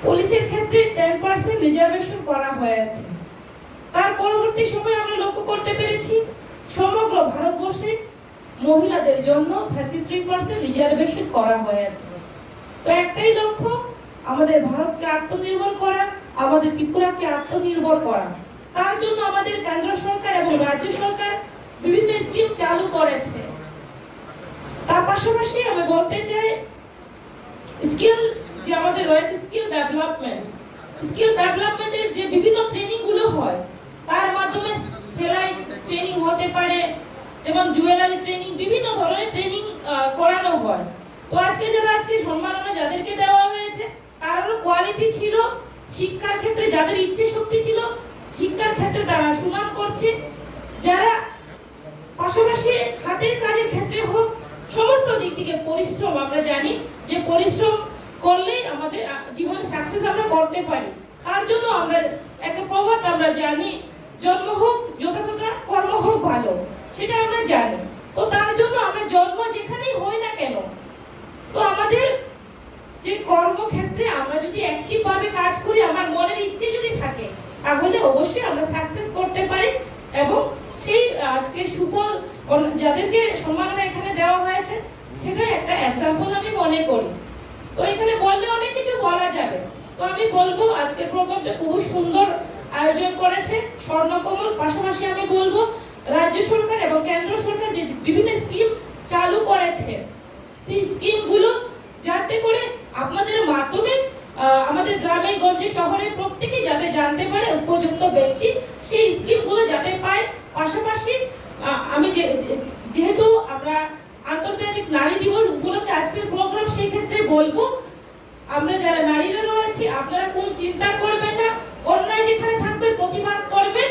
পুলিশের ক্ষেত্রে টেন পার্সেন্ট রিজার্ভেশন করা হয়েছে। তার পরবর্তী সময়ে আমরা লক্ষ্য করতে পেরেছি সমগ্র ভারতবর্ষে মহিলাদের জন্য থার্টি থ্রি পার্সেন্ট রিজার্ভেশন করা হয়েছে। তো একটাই লক্ষ্য, আমাদের ভারতকে আত্মনির্ভর করা, আমাদের ত্রিপুরাকে আত্মনির্ভর করা। তার জন্য আমাদের কেন্দ্র সরকার এবং রাজ্য সরকার বিভিন্ন স্কিম চালু করেছে। তার পাশাপাশি আমি বলতে চাই, স্কিল যে আমাদের রয়েছে, স্কিল ডেভেলপমেন্ট, স্কিল ডেভেলপমেন্টের যে বিভিন্ন ট্রেনিং গুলো হয়, তার মাধ্যমে সেলাই ট্রেনিং হতে পারে, যেমন জুয়েলারি ট্রেনিং, বিভিন্ন ধরনের ট্রেনিং করানো হয়। তো আজকে যারা, আজকে সম্মাননা যাদেরকে দেওয়া হয়েছে, তারারও কোয়ালিটি ছিল, শিক্ষার ক্ষেত্রে যাদের ইচ্ছে শক্তি ছিল, শিক্ষার ক্ষেত্রে তারা সুনাম করছে। যারা পাশাপাশি হাতের কাজের ক্ষেত্রে হোক, সমস্ত দিক থেকে পরিশ্রম, আমরা জানি যে পরিশ্রম করলেই আমাদের, আ, জীবনে সাকসেস আমরা করতে পারি। তার জন্য আমরা একটা প্রবাদ আমরা জানি, "জন্ম হোক যথাযথ, কর্ম হোক ভালো", সেটা আমরা জানি। তো তার জন্য আমরা জন্ম যেখানেই হই না কেন, তো আমাদের যে কর্মক্ষেত্রে আমরা যদি অ্যাক্টিভ ভাবে কাজ করি, আমার মনের ইচ্ছে যদি থাকে, তাহলে অবশ্যই আমরা সাকসেস করতে পারি। এবং সেই আজকে সুফল অন-, যাদেরকে সম্মাননা এখানে দেওয়া হয়েছে, সেটাই একটা এক্সাম্পল আমি মনে করি। তো এখানে বললে অনেক কিছু বলা যাবে। তো আমি বলবো, আজকে প্রোগ্রামটা খুব সুন্দর আয়োজন করেছে স্বর্ণকমল। পাশাপাশি আমি বলবো, রাজ্য সরকার এবং কেন্দ্র সরকার যে বিভিন্ন স্কিম চালু করেছে, সেই স্কিমগুলো যাতে করে আপনাদের মাধ্যমে, আহ, আমাদের গ্রামে গঞ্জে শহরে প্রত্যেকে যাতে জানতে পারে উপযুক্ত ব্যক্তি, সেই স্কিমগুলো যাতে পায়। পাশাপাশি, আহ, আমি যে, যে-, যেহেতু আমরা আন্তর্জাতিক নারী দিবস উপলক্ষে আজকের প্রোগ্রাম, সেই ক্ষেত্রে বলবো, আমরা যারা নারীরা রয়েছি, আপনারা কোনো চিন্তা করবেন না, অন্যায় যেখানে থাকবে প্রতিবাদ করবেন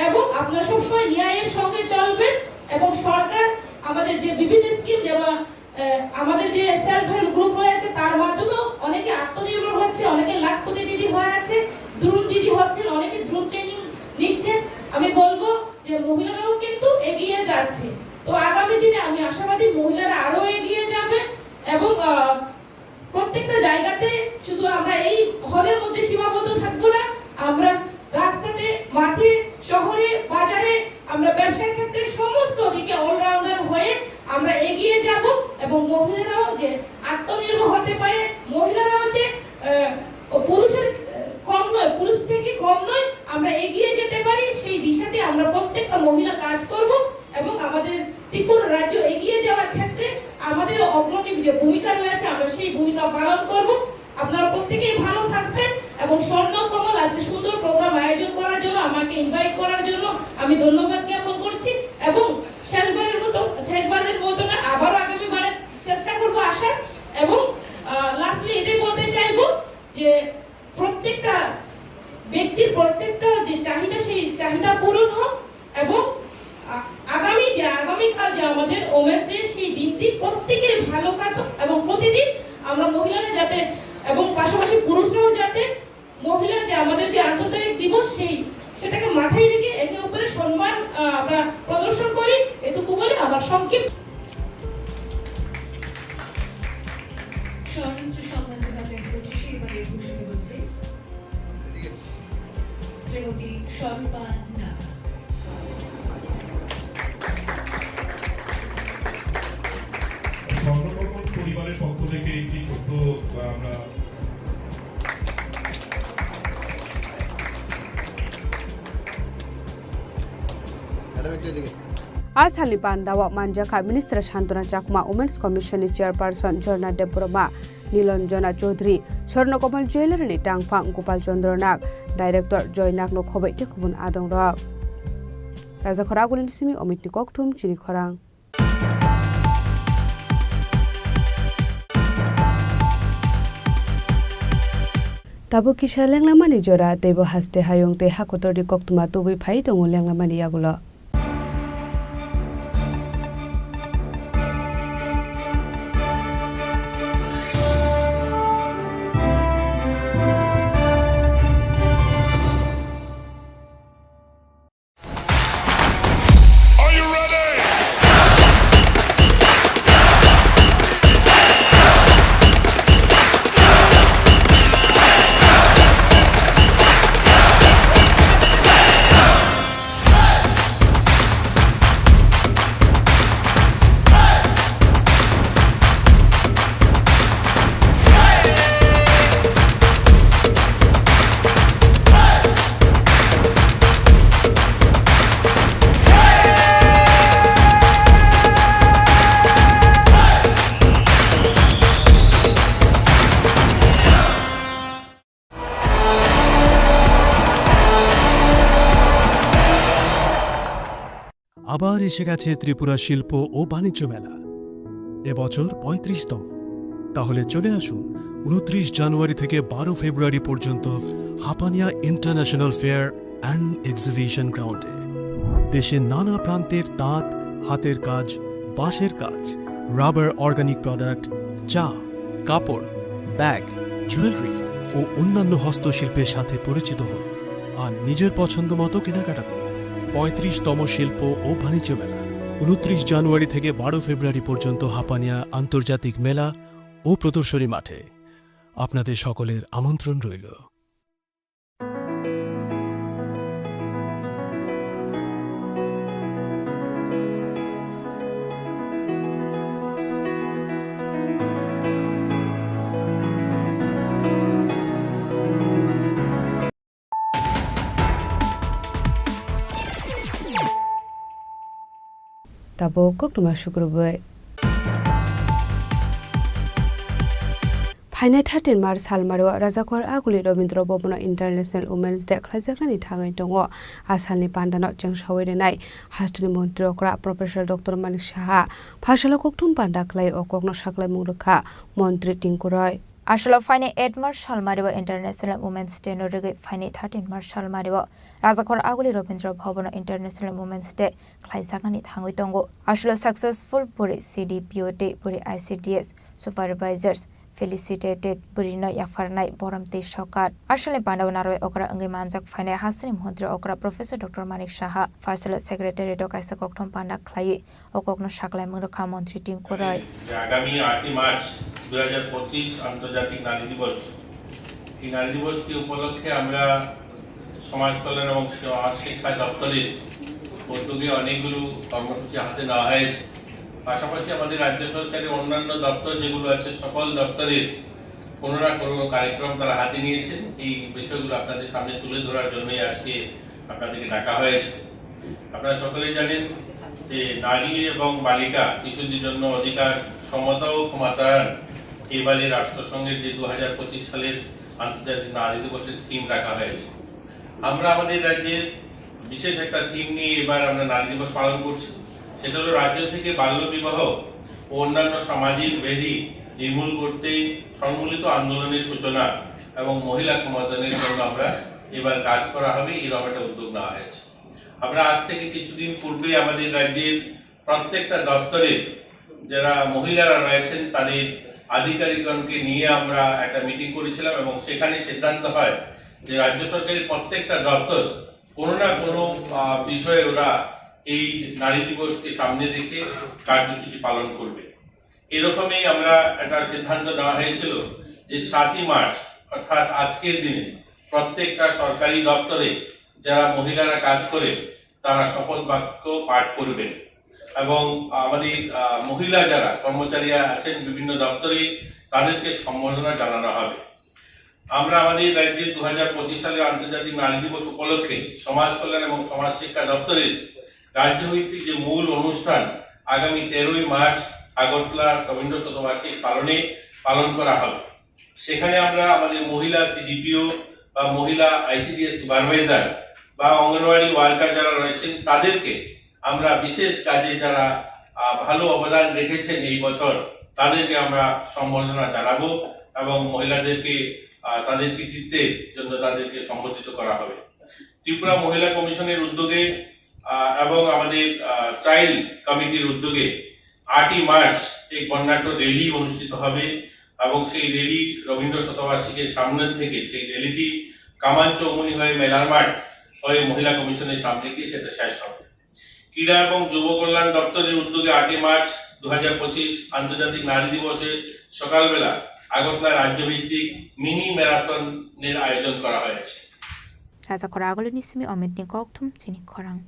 এবং আপনারা সবসময় ন্যায়ের সঙ্গে চলবেন। এবং সরকার আমাদের যে বিভিন্ন স্কিম, যেমন, আহ, আমাদের যে সেলফ হেল্প গ্রুপ রয়েছে, তার মাধ্যমেও অনেকে আত্মনির্ভর হচ্ছে, অনেকে লাখপতি দিদি হয়ে আছে, ড্রোন দিদি হচ্ছেন, অনেকে ড্রোন ট্রেনিং নিচ্ছেন। আমি বলবো যে মহিলারাও কিন্তু এগিয়ে যাচ্ছে। তো আগামী দিনে আমি আশাবাদী মহিলারা আরো এগিয়ে যাবে এবং, আহ, প্রত্যেকটা জায়গাতে শুধু আমরা এই হলের মধ্যে সীমাবদ্ধ থাকবো না, আমরা রাস্তাতে, মাঠে, শহরে, বাজারে, আমরা ব্যবসার ক্ষেত্রে সমস্ত দিকে অলরাউন্ডার হয়ে আমরা এগিয়ে যাব। এবং মহিলারাও যে আত্মনির্ভর হতে পারে, মহিলারাও যে, আহ, ও পুরুষের, আহ, কম নয়, পুরুষ থেকে কম নয়, আমরা এগিয়ে যেতে পারি, সেই দিশাতে আমরা প্রত্যেকটা মহিলা কাজ করব। এবং আমাদের ত্রিপুরা রাজ্য এগিয়ে যাওয়ার ক্ষেত্রে আমাদেরও অগ্রণী যে ভূমিকা রয়েছে, আমরা সেই ভূমিকা পালন করব। আপনারা প্রত্যেকেই ভালো থাকবেন এবং স্বর্ণ কমল আজকে সুন্দর প্রোগ্রাম আয়োজন করার জন্য, আমাকে ইনভাইট করার জন্য আমি ধন্যবাদ জ্ঞাপন করছি। এবং শেষবারের মতো, শেষবারের মতো না, আবারও আগামী বারে চেষ্টা করব আসার। এবং, আহ, লাস্টলি এটাই বলতে চাইবো যে প্রত্যেকটা ব্যক্তির প্রত্যেকটা যে চাহিদা, সেই চাহিদা পূরণ হোক এবং আ-, আগামী যে, আগামীকাল যে আমাদের ওমেন ডে, সেই দিনটি প্রত্যেকের ভালো কাটুক এবং প্রতিদিন আমরা মহিলারা যাতে, এবং পাশাপাশি পুরুষরাও যাতে মহিলা যে আমাদের যে আন্তর্জাতিক দিবস, সেই, সেটাকে মাথায় রেখে একে অপরের সম্মান, আ, আমরা প্রদর্শন করি। এটুকু বলে আমার সংক্ষিপ্ত স্মরণশ্রী সম্মান দেওয়া হচ্ছে, সেই এবারে ভূষিত হচ্ছে শ্রীমতী স্বরূপা নাগ। স্বর্ণকমল পরিবারের পক্ষ থেকে একটি ছোট্ট, আহ, আমরা ম্যাডাম, একটু এদিকে। A salni pandao manjakha Minister Santona Chakma, Women's Commission ni Chairperson Jorna Debbarma, Nilanjana Chaudhary, Swarna Kamal Jewellery ni tangphang Gopal Chandra Nag, Director Joy Nag no khobai tei kubun adongrok. Rajakhor Agulini simi Omitni kokthum chini khorang. Tabuk kisa lenglamani jora, teibo haste hayung tei hakotorni koktwma tubui phai tongo lenglamani yagulo. আবার এসে গেছে ত্রিপুরা শিল্প ও বাণিজ্য মেলা, এবছর পঁয়ত্রিশতম। তাহলে চলে আসুন উনত্রিশ জানুয়ারি থেকে বারো ফেব্রুয়ারি পর্যন্ত Hapania international fair and exhibition গ্রাউন্ডে। দেশের নানা প্রান্তের তাঁত, হাতের কাজ, বাঁশের কাজ, রাবার, অর্গানিক প্রোডাক্ট, চা, কাপড়, ব্যাগ, জুয়েলারি ও অন্যান্য হস্তশিল্পের সাথে পরিচিত হন আর নিজের পছন্দ মতো কেনাকাটা করুন। পঁয়ত্রিশতম শিল্প ও বাণিজ্য মেলা, উনত্রিশ জানুয়ারি থেকে বারো ফেব্রুয়ারি পর্যন্ত হাপানিয়া আন্তর্জাতিক মেলা ও প্রদর্শনী মাঠে। আপনাদের সকলের আমন্ত্রণ রইল। Tabuk koktwma sukrubwi. Phainai thirteen March salmario Rajakhor Aguli Rabindra Bhavan o International Women's Day khlaijaknani thangwi tongo. A salni pandano chengsawi rwnai hasteni montri okra Professor Doctor Manik Saha. Phaisalo kokthum panda khlai o kokno saklaimung rwkha montri Tinku Roy. Aswlo phainai eight March salmario International Women's Day no rwgwi phainai thirteen March salmario Rajakhor Aguli Rabindra Bhavan o International Women's Day khlaijaknani thangwi tongo. Aswlo successful bwrwi C D P O tei bwrwi I C D S supervisors felicitated bwrwino yapharnai borom tei sokar. Aswlni pandao narwai okra wngwi manjak phainai hasteni montri okra Professor Doctor Manik Saha, phaisalo secretariat o kaisa kokthum panda khlaiwi o kokno saklaimung rwkha montri Tinku Roy. যে আগামী আটই মার্চ দুই হাজার পঁচিশ আন্তর্জাতিক নারী দিবস, এই নারী দিবসকে উপলক্ষে আমরা সমাজ কল্যাণ এবং সমাজ শিক্ষা দপ্তরের উদ্যোগে অনেকগুলো কর্মসূচি হাতে নেওয়া হয়েছে। পাশাপাশি আমাদের রাজ্য সরকারের অন্যান্য দপ্তর যেগুলো আছে, সকল দপ্তরের কোনো না কোনো কার্যক্রম তারা হাতে নিয়েছেন। এই বিষয়গুলো আপনাদের সামনে তুলে ধরার জন্যই আজকে আপনাদেরকে ডাকা হয়েছে। আপনারা সকলেই জানেন যে নারী এবং বালিকা, কিশোরীদের জন্য অধিকার, সমতা ও ক্ষমতায়ন এবারে রাষ্ট্রসংঘের যে দু হাজার পঁচিশ সালের আন্তর্জাতিক নারী দিবসের থিম রাখা হয়েছে। আমরা আমাদের রাজ্যের বিশেষ একটা থিম নিয়ে এবার আমরা নারী দিবস পালন করছি। সেটা হলো রাজ্য থেকে বাল্যবিবাহ ও অন্যান্য সামাজিক ব্যাধি নির্মূল করতে সম্মিলিত আন্দোলনের সূচনা এবং মহিলা ক্ষমতায়নের জন্য আমরা এবার কাজ করা হবে, এরকম একটা উদ্যোগ নেওয়া হয়েছে। আমরা আজ থেকে কিছুদিন পূর্বে আমাদের রাজ্যের প্রত্যেকটা দপ্তরে যারা মহিলারা রয়েছেন, তাদের আধিকারিকগণকে নিয়ে আমরা একটা মিটিং করেছিলাম এবং সেখানে সিদ্ধান্ত হয় যে রাজ্য সরকারের প্রত্যেকটা দপ্তর কোনো না কোনো, আহ, বিষয়ে ওরা এই নারী দিবসকে সামনে রেখে কার্যসূচি পালন করবে। এরকমই আমরা একটা সিদ্ধান্ত নেওয়া হয়েছিল যে সাতই মার্চ, অর্থাৎ আজকের দিনে প্রত্যেকটা সরকারি দপ্তরে যারা মহিলারা কাজ করে, তারা শপথ বাক্য পাঠ করবেন এবং আমাদের, আহ, মহিলা যারা কর্মচারী আছেন বিভিন্ন দপ্তরে, তাদেরকে সম্বর্ধনা জানানো হবে। আমরা আমাদের রাজ্যে দু হাজার পঁচিশ সালের আন্তর্জাতিক নারী দিবস উপলক্ষে সমাজ কল্যাণ এবং সমাজ শিক্ষা দপ্তরের রাজ্যভিত্তিক যে মূল অনুষ্ঠান আগামী তেরোই মার্চ আগরতলা রবীন্দ্র শতবার্ষিকী পালনে পালন করা হবে। সেখানে আমরা আমাদের মহিলা সিডিপিও বা মহিলা আইসিডিএস সুপারভাইজার বা অঙ্গনওয়াড়ি ওয়ার্কার যারা রয়েছেন, তাদেরকে আমরা বিশেষ কাজে যারা, আহ, ভালো অবদান রেখেছেন এই বছর, তাদেরকে আমরা সম্বর্ধনা জানাবো এবং মহিলাদেরকে, আহ, তাদের কৃতিত্বের জন্য তাদেরকে সম্বর্ধিত করা হবে। ত্রিপুরা মহিলা কমিশনের উদ্যোগে, আহ, এবং আমাদের, আহ, চাইল্ড কমিটির উদ্যোগে আটই মার্চ এক বর্ণাঢ্য র‍্যালি অনুষ্ঠিত হবে এবং সেই র‍্যালি রবীন্দ্র শতবার্ষিকীর সামনে থেকে সেই র‍্যালিটি কামান চৌমুহনী হয়ে মেলার মাঠ হয়ে মহিলা কমিশনের সামনে গিয়ে সেটা শেষ হবে। ক্রীড়া এবং যুব কল্যাণ দপ্তরের উদ্যোগে আটই মার্চ দু হাজার পঁচিশ আন্তর্জাতিক নারী দিবসে সকালবেলা আগরতলা রাজ্যভিত্তিক মিনি ম্যারাথনের আয়োজন করা হয়েছে। Raja Khorang Agulini simi Omitni kokthum chini khorang.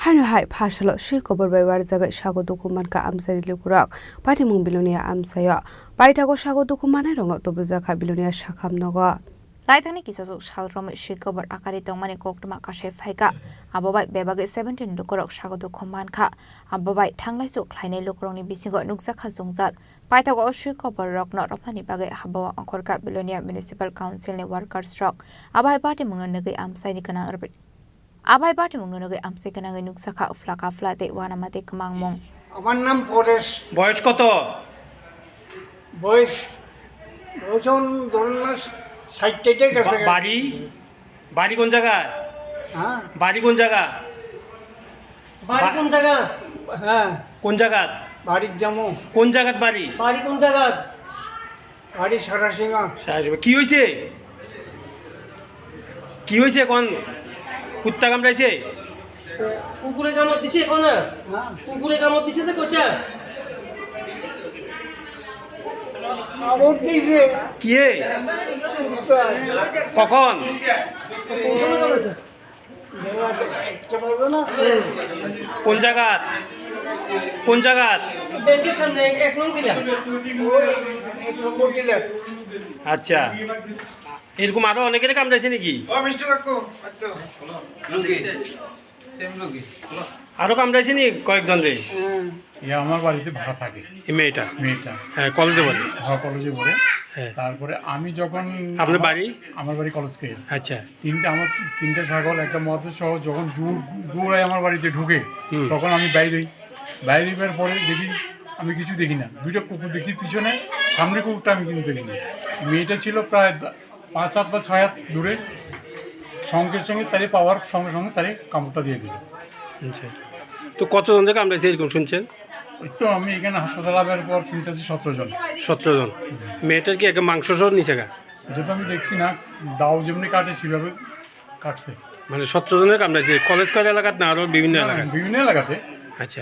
Haino hai phasalo swi kobor bai warjagwi sago dukhu mankha amchaini lukurok. Patimung Bilonia amchaio. Paithago sago dukhu manai rokno tubujakha Bilonia sakham nogo. Laithangni kisasuk sal romwi swi kobor akari tongmani koktwma kasai phaikha. Abo bai bebagwi seventeen lukurok sago dukhu mankha. Abo bai thanglaisu khlainai lukurokni bisingo nukjakha jwngjal. Paithago o swi kobor rokno romnani bagwi habawa ongkhorkha Bilonia Municipal Council ni workers rok. Abo hai patimungno nugwi amchaini gwnang rw-, abo hai patimungno nugwi amchai gwnangwi nukjakha phlaka phla tei uanama tei kwmangmung. আমার নাম পরেশ। বয়স কত? বয়স ওজন ধরুন না ষাট টাইটের কাছে। বাড়ি? বাড়ি কোন জায়গায়? হ্যাঁ। বাড়ি কোন জায়গা? বাড়ি বা- কোন জায়গা? হ্যাঁ। কোন জায়গাত? বাড়ির জামু। কোন জায়গাত বাড়ি? বাড়ি কোন জায়গাত? বাড়ি সারাসীমা। সারাসীমা। কি হয়েছে? কি হয়েছে কোন? কুত্তা কামড়াইছে? কুকুরে কামড় দিছে কোন? হ্যাঁ। কুকুরে কামড় দিছে যে কোনটা? কামড় দিছে। কি হে? কুত্তা। কখন? কোন জায়গাত? কোন জায়গাত? ব্যাংকের সামনে এক নং টিলা। আচ্ছা, এরকম আরো অনেকের কামড়াইছে নাকি? ও মিষ্টি কাকু, আচ্ছা। রুগী। সেম রুগী। আরো কামড়াইছে নি কয়েকজন রে? হ্যাঁ। এ আমার বাড়িতে ভাড়া থাকে। এই মেয়েটা? মেয়েটা। হ্যাঁ, কলেজে পড়ে? হ্যাঁ, কলেজে পড়ে। হ্যাঁ। তারপরে আমি যখন আপনার আমার, বাড়ি? আমার বাড়ি কলেজ কে। আচ্ছা। তিনটা, আমার তিনটা ছাগল, একটা মদের সহ যখন দূর, দূর হয় আমার বাড়িতে ঢুকে, হুম। তখন আমি বাইরে হই। বাইরে হওয়ার পরে দেখি, আমি কিছু দেখি না। দুইটা কুকুর দেখি পিছনে, সামনের কুকুরটা আমি কিন্তু দেখি না। মেয়েটা ছিল প্রায় পাঁচ হাত বা ছয় হাত দূরে, সঙ্গে সঙ্গে তারে পাওয়ার সঙ্গে সঙ্গে তারে কামড়টা দিয়ে দিল। আচ্ছা, তো কতজনকে কামড়াইছে এরকম শুনছেন? এই তো আমি এখানে হাসপাতালে আসার পর শুনতেছি সতেরো জন। সতেরো জন। মেয়েটার কি একটা মাংস সহ নিচে গা? এটা তো আমি দেখছি না, দাও যেমনি কাটে সেভাবে কাটছে। মানে সতেরো জনের কামড়াইছে, কলেজ স্কয়ার এলাকাত না আরো বিভিন্ন না, না, এলাকায়? বিভিন্ন এলাকাতে। আচ্ছা,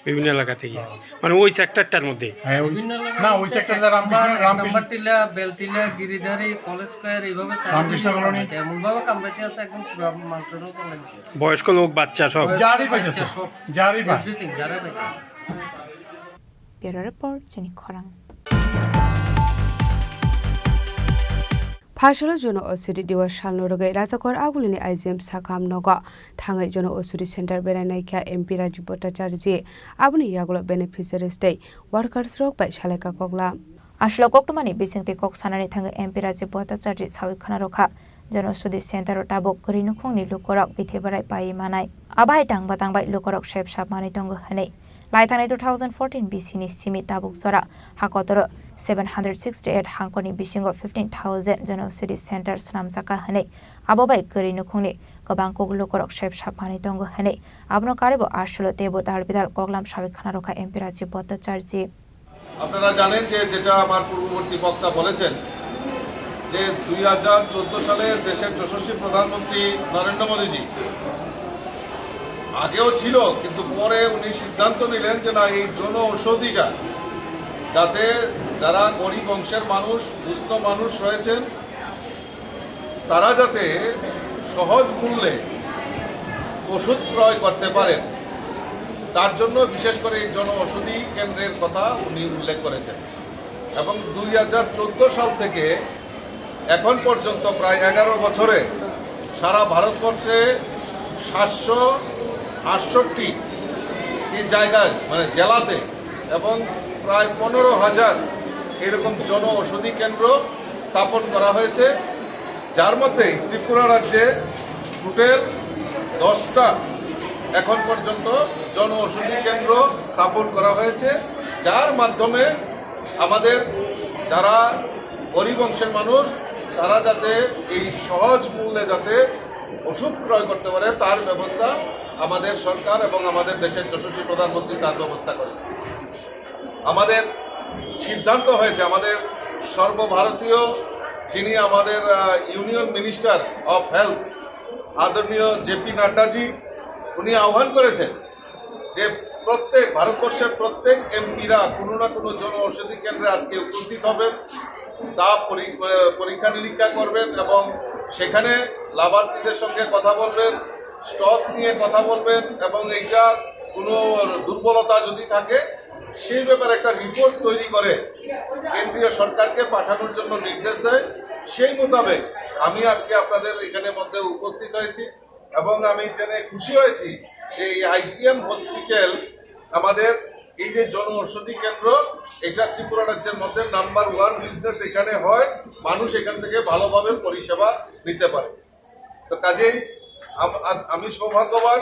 বিভিন্ন এলাকা থেকে। হ্যাঁ। মানে ওই সেক্টরটার মধ্যে? হ্যাঁ, ওই, বিভিন্ন এলাকা না, ওই বলতে সেক্টর এক রামকৃষ্ণ, নম্বর, এক রামকৃষ্ণ নম্বর টিলা, বেলটিলা, গিরিধারী, কলেজ স্কয়ার, এইভাবে চারিদিকে রামকৃষ্ণ কলোনি। কামড়াচ্ছে। এমনভাবে কামড়াতে আছে একদম পুরো মাংসটাও চলে গেছে। বয়স্ক লোক, বাচ্চা সব? বয়স্ক, যারই বাচ্চা পাইতেছে, সব। যারই পায়। Everything, যারাই পাইতেছে। Bureau Report, Chini Khorang. Phasalo Jono Osudi Diwas salno rwgwi Rajakor Agulini I G M sakham nogo thangwi Jono Osudi Center berai naikha M P Rajiv Bhattacharjee. Aboni yagulo beneficiaries tei workers rok bai salaikha koklam. Aswk koktwmani bisingtwi kok sanani thangwi M P Rajiv Bhattacharjee sawi khna rwkha, Jono Osudi Center o tabuk kwrwi nukhungni lukurok bithai bwrai paiwi manai. Abo hai tangba tangbai lukurok sep sap manwi tongo hwnwi. Laithangni two thousand fourteen B C ni simi tabuk jora ha kotoro seven hundred sixty eight hangkorni bisingo fifteen thousand Jono Osudi Center swnamjakha hwnwi, abo bai kwrwi nukhungni kwbang kuk lukurok sep sap manwi tongo hwnwi, abono karwibo aswlo teibo dal bidal koklam sawi khna rwkha M P Rajiv Bhattacharjee. আপনারা জানেন যে, যেটা আমার পূর্ববর্তী বক্তা বলেছেন, যে দুই হাজার চোদ্দ সালে দেশের যশস্বী প্রধানমন্ত্রী নরেন্দ্র মোদীজি আগেও ছিল, কিন্তু পরে উনি সিদ্ধান্ত নিলেন যে না, এই জন ঔষধিটা যাতে যারা গরিব অংশের মানুষ, দুস্থ মানুষ রয়েছেন, তারা যাতে সহজ মূল্যে ওষুধ ক্রয় করতে পারেন, তার জন্য বিশেষ করে এই জন ঔষধি কেন্দ্রের কথা উনি উল্লেখ করেছেন। এবং দুই হাজার চোদ্দ সাল থেকে এখন পর্যন্ত প্রায় এগারো বছরে সারা ভারতবর্ষে সাতশো আটষট্টি টি জায়গায়, মানে জেলাতে, এবং প্রায় পনেরো হাজার এরকম জন ঔষধি কেন্দ্র স্থাপন করা হয়েছে, যার মধ্যে ত্রিপুরা রাজ্যে টোটাল দশটা এখন পর্যন্ত জন ঔষধি কেন্দ্র স্থাপন করা হয়েছে, যার মাধ্যমে আমাদের যারা গরিব অংশের মানুষ, তারা যাতে এই সহজ মূল্যে যাতে ওষুধ ক্রয় করতে পারে, তার ব্যবস্থা আমাদের সরকার এবং আমাদের দেশের যশস্বী প্রধানমন্ত্রী তার ব্যবস্থা করেছে। আমাদের সিদ্ধান্ত হয়েছে, আমাদের সর্বভারতীয় যিনি আমাদের, আহ, ইউনিয়ন মিনিস্টার অফ হেলথ, আদরণীয় জেপি নাড্ডাজি, উনি আহ্বান করেছেন যে প্রত্যেক, ভারতবর্ষের প্রত্যেক এমপিরা কোনো না কোনো জন ঔষধি কেন্দ্রে আজকে উপস্থিত হবেন, তা পরি-, আহ, পরীক্ষা নিরীক্ষা করবেন এবং সেখানে লাভার্থীদের সঙ্গে কথা বলবেন, স্টক নিয়ে কথা বলবেন এবং এইটার কোনো দুর্বলতা যদি থাকে সেই ব্যাপারে একটা রিপোর্ট তৈরি করে কেন্দ্রীয় সরকারকে পাঠানোর জন্য নির্দেশ দেয়। সেই মোতাবেক আমি আজকে আপনাদের এখানে মধ্যে উপস্থিত হয়েছি এবং আমি জেনে খুশি হয়েছি যে এই আইজিএম হসপিটাল, আমাদের এই যে জন ঔষধি কেন্দ্র, এটা ত্রিপুরা রাজ্যের মধ্যে নাম্বার ওয়ান বিজনেস এখানে হয়, মানুষ এখান থেকে ভালোভাবে পরিষেবা নিতে পারে। তো কাজেই আম-, আজ আমি সৌভাগ্যবান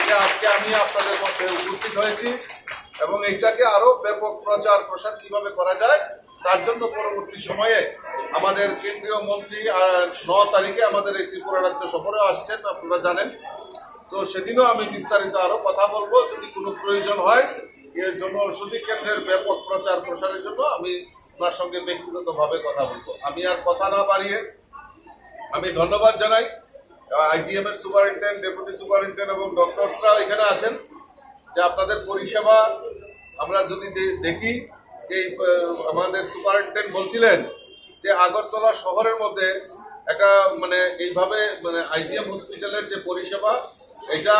যে আজকে আমি আপনাদের মধ্যে উপস্থিত হয়েছি এবং এইটাকে আরো ব্যাপক প্রচার প্রসার কিভাবে করা যায় তার জন্য পরবর্তী সময়ে আমাদের কেন্দ্রীয় মন্ত্রী, আহ, ন তারিখে আমাদের এই ত্রিপুরা রাজ্য সফরে আসছেন, আপনারা জানেন। তো সেদিনও আমি বিস্তারিত আরো কথা বলবো, যদি কোনো প্রয়োজন হয় এই জন ঔষধি কেন্দ্রের ব্যাপক প্রচার প্রসারের জন্য আমি ওনার সঙ্গে ব্যক্তিগতভাবে কথা বলবো। আমি আর কথা না বাড়িয়ে আমি ধন্যবাদ জানাই আইজিএম এর সুপারিনটেন্ডেন্ট, ডেপুটি সুপারিনটেন্ডেন্ট এবং ডক্টরসরাও এখানে আছেন, যে আপনাদের পরিষেবা আমরা যদি দে-, দেখি যে, আহ, আমাদের সুপারিনটেন্ডেন্ট বলছিলেন যে আগরতলা শহরের মধ্যে একটা, মানে, এইভাবে, মানে, আইজিএম হসপিটালের যে পরিষেবা, এটা,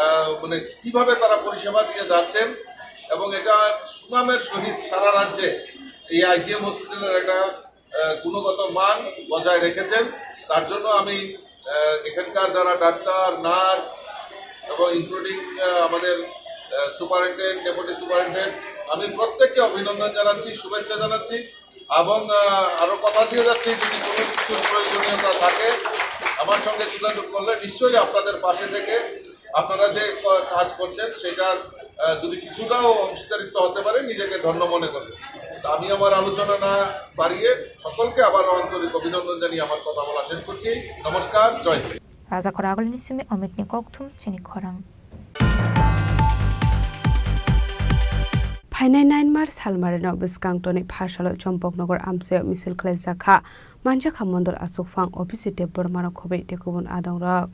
আহ, মানে, কিভাবে তারা পরিষেবা দিয়ে যাচ্ছেন এবং এটা সুনামের সহিত সারা রাজ্যে এই আইজিএম হসপিটালের একটা আহ, গুণগত মান বজায় রেখেছেন। তার জন্য আমি, আহ, এখানকার যারা ডাক্তার, নার্স এবং ইনক্লুডিং, আহ, আমাদের, আহ, সুপারিনটেন্ডেন্ট, ডেপুটি সুপারিনটেন্ডেন্ট, আমি প্রত্যেককে অভিনন্দন জানাচ্ছি, শুভেচ্ছা জানাচ্ছি এবং, আহ, আরো কথা দিয়ে যাচ্ছি, যদি কোনো কিছুর প্রয়োজনীয়তা থাকে আমার সঙ্গে যোগাযোগ করলে নিশ্চয়ই আপনাদের পাশে থেকে আপনারা যে ক-, কাজ করছেন সেটার, আহ, যদি কিছুটাও অংশীদারিত্ব হতে পারে, নিজেকে ধন্য মনে করবে। তো আমি আমার আলোচনা না বাড়িয়ে সকলকে আবারও আন্তরিক অভিনন্দন জানিয়ে আমার কথা বলা শেষ করছি। নমস্কার, জয় Hind. Rajakhor Agulini simi Omikni kokthum chini khorang. Phainai nine March salmarino bwskang tonwi Pharsalo Chompoknogor amchaio misil khlaijak kha. Manjakha Mondol Achukphang, Obhijit Debbarmano khobwi tei kubun adongrok.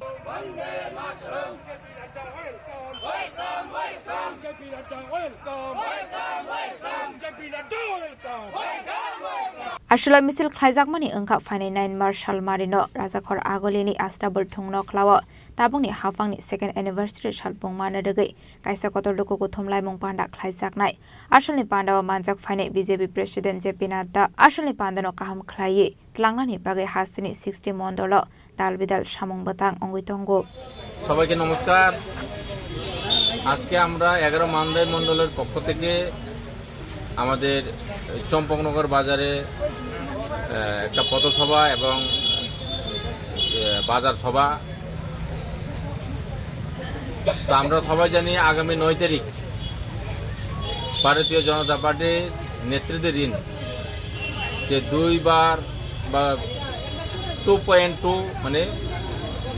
Aswlai misil khlaijakmani wngkha phainai nine March salmarino Rajakhor Agulini Astabul thung nokhlao tabukni haphangni second anniversary salpung mana rwgwi kaisa kotor luku kuthum laimung panda khlaijaknai. Aswlni pandao manjak phainai B J P President J P Nadda aswlni pandano kaham khlaiwi tlangnani bagwi hasteni sixty mondolo dal bidal samung bwtang wngwi tongo. সবাইকে নমস্কার। আজকে আমরা এগারো মান্দাই মণ্ডলের পক্ষ থেকে আমাদের চম্পকনগর বাজারে, আহ, একটা পথসভা এবং, আহ, বাজার সভা। তো আমরা সবাই জানি আগামী নয় তারিখ ভারতীয় জনতা পার্টির নেতৃত্বাধীন যে দুইবার বা টু পয়েন্ট টু, মানে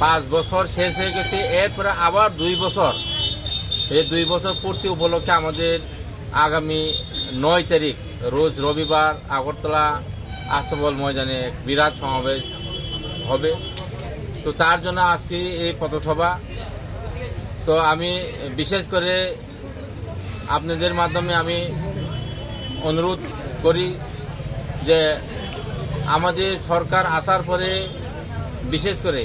পাঁচ বছর শেষ হয়ে গেছে, এরপরে আবার দুই বছর, এই দুই বছর পূর্তি উপলক্ষে আমাদের আগামী নয় তারিখ রোজ রবিবার আগরতলা আস্তাবল ময়দানে এক বিরাট সমাবেশ হবে। তো তার জন্য আজকে এই পথসভা। তো আমি বিশেষ করে আপনাদের মাধ্যমে আমি অনুরোধ করি যে আমাদের সরকার আসার পরে বিশেষ করে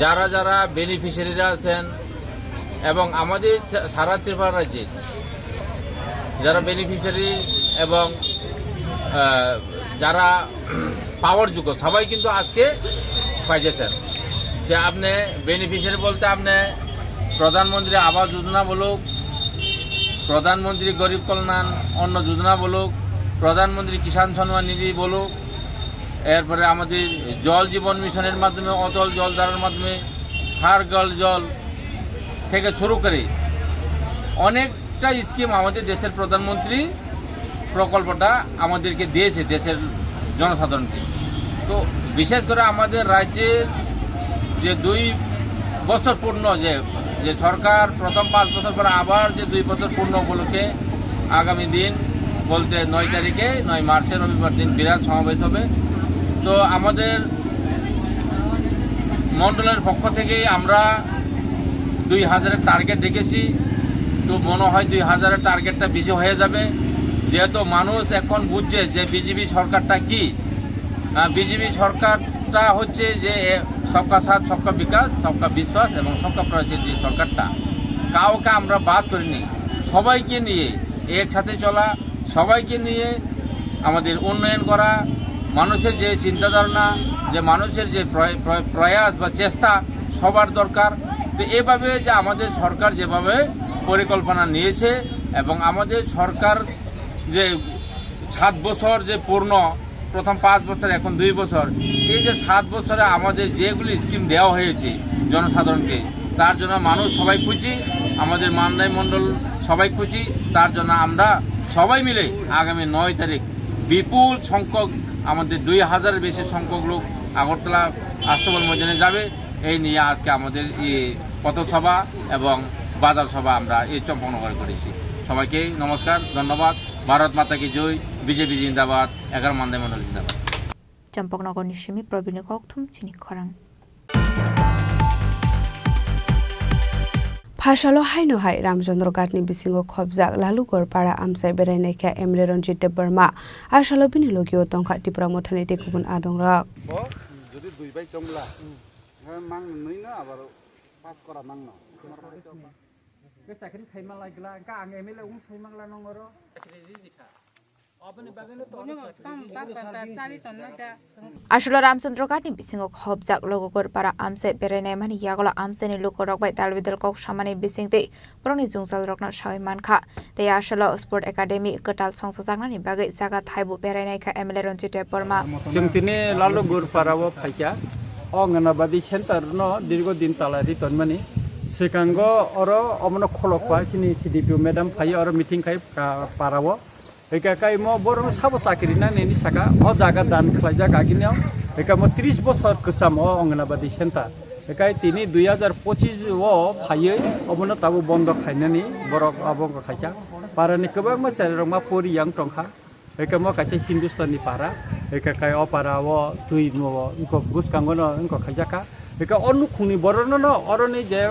যারা যারা বেনিফিশিয়ারিরা আছেন এবং আমাদের সা-, সারা ত্রিপুরা রাজ্যে যারা বেনিফিশিয়ারি এবং, আহ, যারা পাওয়ার যোগ্য সবাই কিন্তু আজকে পাইছে স্যার, যে আপনি বেনিফিশিয়ারি বলতে আপনি প্রধানমন্ত্রী আবাস যোজনা বলুক, প্রধানমন্ত্রী গরিব কল্যাণ অন্ন যোজনা বলুক, প্রধানমন্ত্রী কিষাণ সম্মান নিধি বলুক, এরপরে আমাদের জল জীবন মিশনের মাধ্যমে, অটল জল ধারার মাধ্যমে, হার ঘর জল থেকে শুরু করে অনেকটা স্কিম আমাদের দেশের প্রধানমন্ত্রী প্রকল্পটা আমাদেরকে দিয়েছে দেশের জনসাধারণকে। তো বিশেষ করে আমাদের রাজ্যের যে দুই বছর পূর্ণ, যে, যে সরকার প্রথম পাঁচ বছর পরে আবার যে দুই বছর পূর্ণ উপলক্ষে আগামী দিন বলতে নয় তারিখে, নয় মার্চে রবিবার দিন বিরাট সমাবেশ হবে। তো আমাদের মণ্ডলের পক্ষ থেকেই আমরা দুই হাজারের টার্গেট রেখেছি। তো মনে হয় দুই হাজারের টার্গেটটা বেশি হয়ে যাবে, যেহেতু মানুষ এখন বুঝছে যে বিজেপি সরকারটা কি। আহ, বিজেপি সরকারটা হচ্ছে যে, এ, সবকা সাথ, সবকা বিকাশ, সবকা বিশ্বাস এবং সবকা প্রয়াসের যে সরকারটা, কাউকে আমরা বাদ করিনি। সবাইকে নিয়ে একসাথে চলা, সবাইকে নিয়ে আমাদের উন্নয়ন করা, মানুষের যে চিন্তা ধারণা, যে মানুষের যে প্রয়-, প্রয়-, প্রয়াস বা চেষ্টা সবার দরকার। তো এভাবে যে আমাদের সরকার যেভাবে পরিকল্পনা নিয়েছে এবং আমাদের সরকার যে সাত বছর যে পূর্ণ, প্রথম পাঁচ বছর, এখন দুই বছর, এই যে সাত বছরে আমাদের যেগুলি স্কিম দেওয়া হয়েছে জনসাধারণকে, তার জন্য মানুষ সবাই খুশি, আমাদের মান্দাই মণ্ডল সবাই খুশি। তার জন্য আমরা সবাই মিলে আগামী নয় তারিখ বিপুল সংখ্যক, আমাদের দুই হাজারের বেশি সংখ্যক লোক আগরতলা আস্তবল ময়দানে যাবে। এই নিয়ে আজকে আমাদের এই পথসভা এবং বাজার সভা আমরা এই চম্পকনগরে করেছি। সবাইকে নমস্কার, ধন্যবাদ। ভারত মাতা কি জয়, বিজেপি জিন্দাবাদ, এগারো মান্দাই মণ্ডল জিন্দাবাদ। Champaknagar ni simi Probirni kokthum chini khorang. Phasalo haino hai Ramchandra Ghat ni bisingo khopjak Lalugor para amchai berai naikha M L A Ranjit Debbarma. Asalo bini logio tongkha Tipra Mothani tei kubun adongrok. Bo jodi dui bai chongla, mang nwi no abar pas kora mang no. Ke chakri khaima lai gla, ka ang M L A ung sai mangla nong oro. Aswlo Ramchandra Ghat ni bisingo khopjak Logogor para amchai berai naimani yagulo amchaini lukurok bai dal bidal kok samani bisingtwi borokni jwngjalrokno sawi mankha. Tei aswlo Sport Academy kwtal songchajaknani bagwi jaga thaibo berai naikha M L A Ranjit Debbarma. Chwng tini Lalugor para o phaikha. O Anganabadi center no dirgo din tala ri tonmani. Swkango oro omono kholokpa chini C D P O madam phaiwi oro meeting khai para o. Hika kaimo borok sabo chakri nani ni saka o jaga dan khlaijak agini o. Hika mo tris bosor kwcham o Anganabadi center. Hika tini dui hazar pochis o phaiwi omono tabo bondo khainani borok abo wngkha khaikha. Para ni kwbangma chari rok ma pori yang tongkha. Hika mo kaisa Hindustani para. Hika kai o para o twi mo wngkha bwskango no wngkha khaijak kha. Hika o nukhungni borokno no oroni je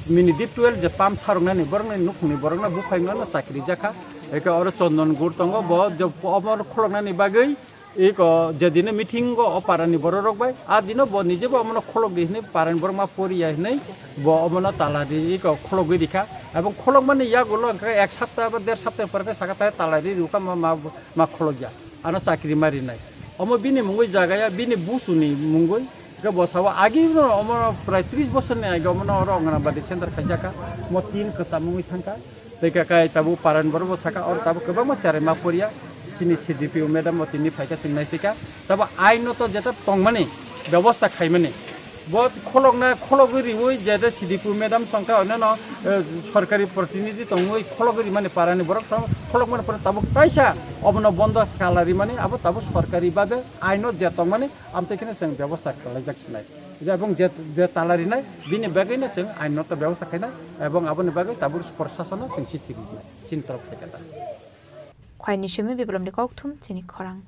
mini deep well je pump saroknani borokni nukhungni borokno buphai wngno chakri jakha. Hika oro Chondon Gur tongo, bo je omo khuloknani bagwi iko je dino meeting o o parani borok rok bai, a dino bo nije bo omono khulok di hinwi parani borok ma poriya hinwi bo omono tala di iko khulogwi rikha. Ebong khulokmani yagulo hwnkhe ek sapta ba der sapta pore khe saka tai tala di rikha ma, ma, ma khulokya. Ano chakri ma rinai. Omo bini mungwi jagaya, bini busuni mungwi. Hwnkhe bo sao agi no omo prai tris bosorni age omono oro Anganabadi center khaijak kha, mo tin kwcham wngwi thangkha. Tei kha kai tabuk parani borok bo saka oro tabuk kwbangma cherai ma poriya. Chini C D P O madam bo tini phaikha chwng naiphikha. Tabuk aino to jeta tongmani bebosta khaimani. Bo kholokna khologwi riwi jeta C D P O madam tongkha onono, eh, sorkari protinidhi tongwi khologwi rimani parani borok tong kholokmani pore tabuk kaisa obono bondo kala rimani abo tabuk sorkari babe aino je tongmani. Amtwi kheno chwng bebosta khlaijak sinai. Ebong je, je tala rinai, bini bagwino chwng ain no to bebosta khainai, ebong aboni bagwi tabuk prosasono chwng chithi rijinai. Chini torok se kata. Khwaini simi biplomni kokthum chini khorang.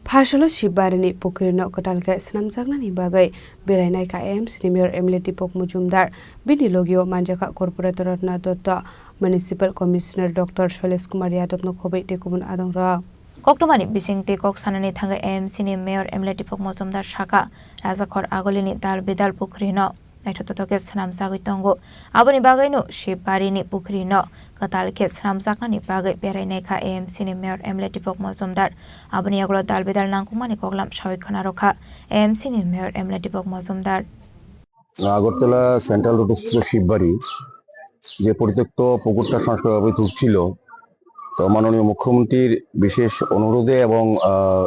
Phasalo Shibbarini pukhirino kwtal khe swnamjaknani bagwi berai naikha A M C ni Mayor M L A Deepak Majumdar, bini logio manjakha Corporator Ratna Dutta, Municipal Commissioner Doctor Shailesh Kumar Yadav no khobwi tei kubun adongrok. Koktwmani bisingtwi kok sanani thangwi A M C ni Mayor M L A Deepak Majumdar sakha, Rajakhor Agulini dal bidal pukhirino naithotok khe swnamjagwi tongo. Aboni bagwino Shibbarini pukhri no kwtal khe swnamjaknani bagwi berai naikha A M C ni Mayor M L A Deepak Majumdar. Aboni yagulo dal bedal nangkukmani koklam sawi khwna rwkha A M C ni Mayor M L A Deepak Majumdar. Agartala central রোডস্থ শিববাড়ি যে পরিত্যক্ত পুকুরটা সংস্কার অবৈধ ছিল, তো মাননীয় মুখ্যমন্ত্রীর বিশেষ অনুরোধে এবং, আহ,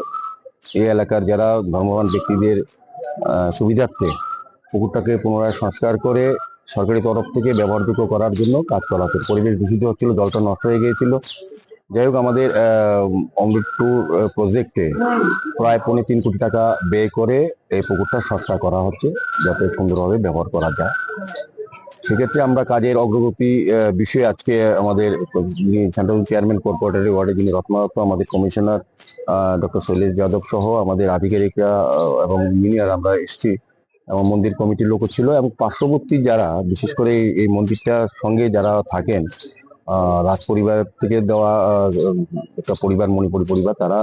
এই এলাকার যারা ধর্মবান ব্যক্তিদের, আহ, সুবিধার্থে পুকুরটাকে পুনরায় সংস্কার করে সরকারি তরফ থেকে ব্যবহারযোগ্য করার জন্য কাজ করা হচ্ছে। পরিবেশ দূষিত হচ্ছিল, জলটা নষ্ট হয়ে গিয়েছিল। যাই হোক, আমাদের, আহ, অমৃত টু, আহ, প্রজেক্টে প্রায় পৌনে তিন কোটি টাকা ব্যয় করে এই পুকুরটা সংস্কার করা হচ্ছে, যাতে সুন্দরভাবে ব্যবহার করা যায়। সেক্ষেত্রে আমরা কাজের অগ্রগতি, আহ, বিষয়ে আজকে আমাদের যিনি সেন্ট্রাল চেয়ারম্যান কর্পোরেটর ওয়ার্ডে যিনি রত্নরত্ন, আমাদের কমিশনার, আহ, ডক্টর শৈলেশ যাদব সহ আমাদের আধিকারিকরা, আহ, এবং ইঞ্জিনিয়ার আমরা এসেছি এবং মন্দির কমিটির লোকও ছিল এবং পার্শ্ববর্তী যারা, বিশেষ করে এই, এই মন্দিরটার সঙ্গে যারা থাকেন, আহ, রাজ পরিবার থেকে দেওয়া, আহ, একটা পরিবার, মণিপুরী পরিবার, তারা,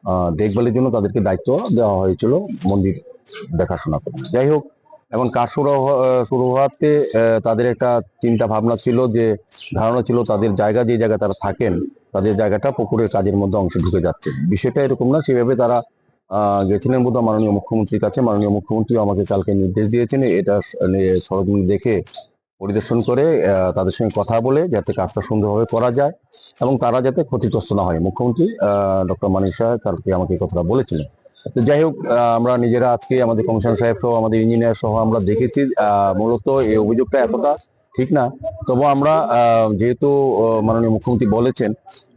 আহ, দেখভালের জন্য তাদেরকে দায়িত্ব দেওয়া হয়েছিল মন্দির দেখাশোনা করার। যাই হোক, এখন কাজ শুরু হ-, আহ, শুরু হওয়াতে, আহ, তাদের একটা চিন্তা ভাবনা ছিল, যে ধারণা ছিল তাদের জায়গা, যে জায়গায় তারা থাকেন, তাদের জায়গাটা পুকুরের কাজের মধ্যে অংশ ঢুকে যাচ্ছে। বিষয়টা এরকম না, সেভাবে তারা, আহ, গেছিলেন বোধহয় মাননীয় মুখ্যমন্ত্রীর কাছে। মাননীয় মুখ্যমন্ত্রীও আমাকে কালকে নির্দেশ দিয়েছেন, এটা স-, নিয়ে সরজমিন দেখে পরিদর্শন করে, আহ, তাদের সঙ্গে কথা বলে যাতে কাজটা সুন্দরভাবে করা যায় এবং তারা যাতে ক্ষতিগ্রস্ত না হয়। মুখ্যমন্ত্রী, আহ, ডক্টর মানিক সাহা কালকে আমাকে এই কথাটা বলেছিলেন। তো যাই হোক, আহ, আমরা নিজেরা আজকে আমাদের কমিশনার সাহেব সহ আমাদের ইঞ্জিনিয়ার সহ আমরা দেখেছি, আহ, মূলত এই অভিযোগটা এতটা ঠিক না। তবু আমরা, আহ, যেহেতু, আহ, মাননীয় মুখ্যমন্ত্রী বলেছেন,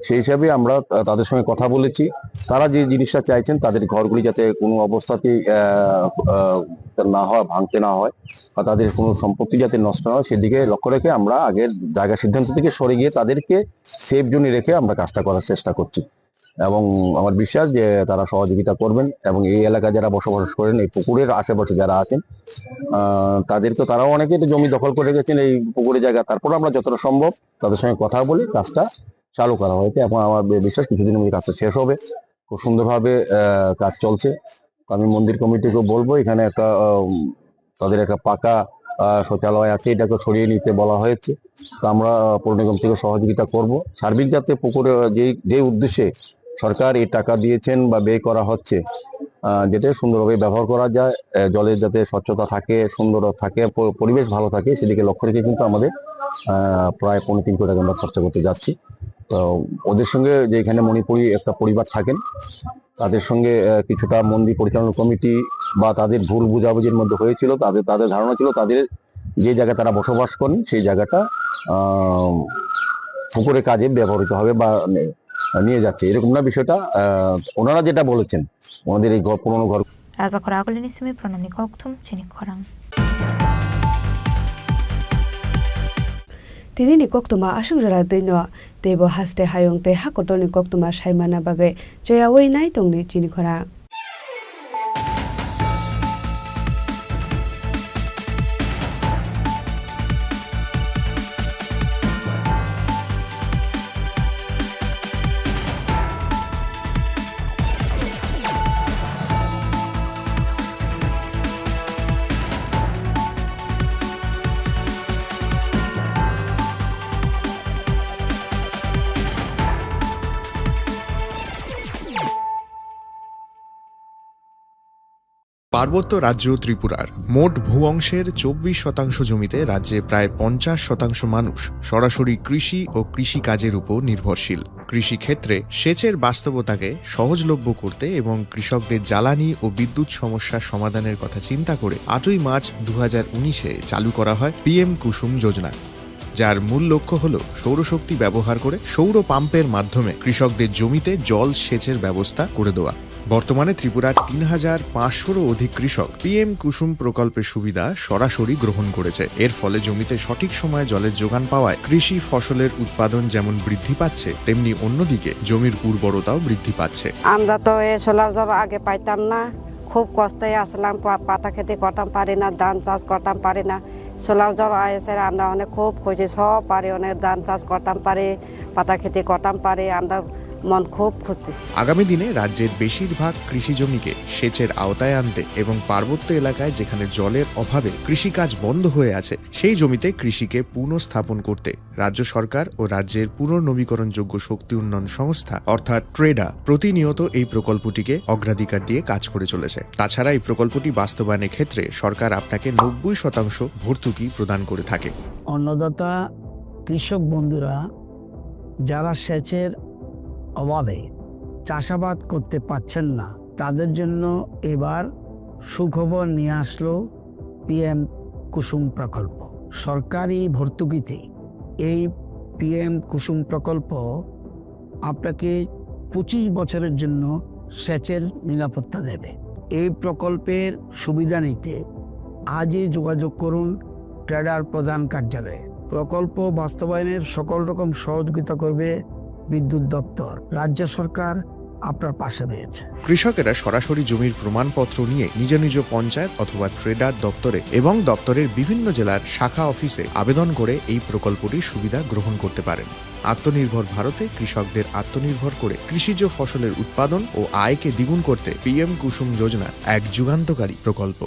সেই হিসাবে আমরা, আহ, তাদের সঙ্গে কথা বলেছি। তারা যে জিনিসটা চাইছেন, তাদের ঘরগুলি যাতে কোনো অবস্থাতেই, আহ, আহ, না হয়, ভাঙতে না হয়, বা তাদের কোনো সম্পত্তি যাতে নষ্ট না হয়, সেদিকে লক্ষ্য রেখে আমরা আগের জায়গা সিদ্ধান্ত থেকে সরে গিয়ে তাদেরকে সেফ জোনে রেখে আমরা কাজটা করার চেষ্টা করছি। এবং আমার বিশ্বাস যে তারা সহযোগিতা করবেন এবং এই এলাকায় যারা বসবাস করেন, এই পুকুরের আশেপাশে যারা আছেন, আহ, তাদেরকে, তারাও অনেকে তো জমি দখল করে গেছেন এই পুকুরের জায়গা। তারপর আমরা যতটা সম্ভব তাদের সঙ্গে কথা বলে কাজটা চালু করা হয়েছে এবং আমার বি-, বিশ্বাস কিছুদিনের মধ্যে কাজটা শেষ হবে। খুব সুন্দরভাবে, আহ, কাজ চলছে। তো আমি মন্দির কমিটিকে বলবো এখানে একটা, আহ, তাদের একটা পাকা, আহ, শৌচালয় আছে, এটাকে সরিয়ে নিতে বলা হয়েছে। তো আমরা, আহ, পৌর নিগম থেকে সহযোগিতা করব। সার্বিক যাতে পুকুরে, আহ, যেই, যে উদ্দেশ্যে সরকার এই টাকা দিয়েছেন বা ব্যয় করা হচ্ছে, আহ, যাতে সুন্দরভাবে ব্যবহার করা যায়, আহ, জলের যাতে স্বচ্ছতা থাকে, সুন্দর থাকে, প-, পরিবেশ ভালো থাকে, সেদিকে লক্ষ্য রেখে কিন্তু আমাদের, আহ, প্রায় পৌনে তিন কোটি টাকা আমরা খরচা করতে যাচ্ছি। তো ওদের সঙ্গে যে এখানে মণিপুরি একটা পরিবার থাকেন, তাদের সঙ্গে, আহ, কিছুটা মন্দির পরিচালনা কমিটি বা তাদের ভুল বোঝাবুঝির মধ্যে হয়েছিল, তাদের, তাদের ধারণা ছিল তাদের যে জায়গায় তারা বসবাস করেন সেই জায়গাটা, আহ, পুকুরের কাজে ব্যবহৃত হবে বা নে-, নিয়ে যাচ্ছে, এরকম না বিষয়টা। আহ, ওনারা যেটা বলেছেন, ওনাদের এই ঘর, পুরনো ঘর। Rajakhor Agulini simi pranamni kokthum chini khorang. Tini ni koktoma aswk jora twi no. Teibo haste hayung tei ha kotorni koktwma saimana bagwi choyaui nai tongdi chini khorang. পার্বত্য রাজ্য ত্রিপুরার মোট ভূ অংশের চব্বিশ শতাংশ জমিতে রাজ্যে প্রায় পঞ্চাশ শতাংশ মানুষ সরাসরি কৃষি ও কৃষিকাজের উপর নির্ভরশীল। কৃষিক্ষেত্রে সেচের বাস্তবতাকে সহজলভ্য করতে এবং কৃষকদের জ্বালানি ও বিদ্যুৎ সমস্যার সমাধানের কথা চিন্তা করে আটই মার্চ দু হাজার উনিশে চালু করা হয় পিএম কুসুম যোজনা, যার মূল লক্ষ্য হল সৌরশক্তি ব্যবহার করে সৌর পাম্পের মাধ্যমে কৃষকদের জমিতে জল সেচের ব্যবস্থা করে দেওয়া। বর্তমানে ত্রিপুরার তিন হাজার পাঁচশোরও অধিক কৃষক পিএম কুসুম প্রকল্পের সুবিধা সরাসরি গ্রহণ করেছে। এর ফলে জমিতে সঠিক সময়ে জলের যোগান পাওয়ায় কৃষি ফসলের উৎপাদন যেমন বৃদ্ধি পাচ্ছে, তেমনি অন্যদিকে জমির উর্বরতাও বৃদ্ধি পাচ্ছে। আমরা তো এই সোলার জল আগে পাইতাম না, খুব কষ্টে আসলাম, পা-, পাতা খেতি করতাম পারি না, ধান চাষ করতাম পারি না। সোলার জল আইসে আমরা অনেক খুব খুশি, সব পারি, অনেক ধান চাষ করতাম পারি, পাতা খেতি করতাম পারি। আমরা মন খুব খুশি। আগামী দিনে রাজ্যের বেশিরভাগ কৃষি জমিকে সেচের আওতায় আনতে এবং পার্বত্য এলাকায় যেখানে জলের অভাবে কৃষিকাজ বন্ধ হয়ে আছে, সেই জমিতে কৃষিকে পুনঃস্থাপন করতে রাজ্য সরকার ও রাজ্যের পুনর্নবীকরণযোগ্য শক্তি উন্নয়ন সংস্থা অর্থাৎ ট্রেডা প্রতিনিয়ত এই প্রকল্পটিকে অগ্রাধিকার দিয়ে কাজ করে চলেছে। তাছাড়া এই প্রকল্পটি বাস্তবায়নের ক্ষেত্রে সরকার আপনাকে নব্বই শতাংশ ভর্তুকি প্রদান করে থাকে। অন্নদাতা কৃষক বন্ধুরা যারা সেচের অভাবে চাষাবাদ করতে পারছেন না, তাদের জন্য এবার সুখবর নিয়ে আসলো পিএম কুসুম প্রকল্প। সরকারি ভর্তুকিতে এই পিএম কুসুম প্রকল্প আপনাকে পঁচিশ বছরের জন্য সেচের নিরাপত্তা দেবে। এই প্রকল্পের সুবিধা নিতে আজই যোগাযোগ করুন ট্রেডার প্রধান কার্যালয়ে। প্রকল্প বাস্তবায়নের সকল রকম সহযোগিতা করবে বিদ্যুৎ দপ্তর। রাজ্য সরকার আপনার পাশে রয়েছে। কৃষকেরা সরাসরি জমির প্রমাণপত্র নিয়ে নিজ নিজ পঞ্চায়েত অথবা ট্রেডার দপ্তরে এবং দপ্তরের বিভিন্ন জেলার শাখা অফিসে আবেদন করে এই প্রকল্পটির সুবিধা গ্রহণ করতে পারেন। আত্মনির্ভর ভারতে কৃষকদের আত্মনির্ভর করে কৃষিজ ফসলের উৎপাদন ও আয়কে দ্বিগুণ করতে পিএম কুসুম যোজনা এক যুগান্তকারী প্রকল্প।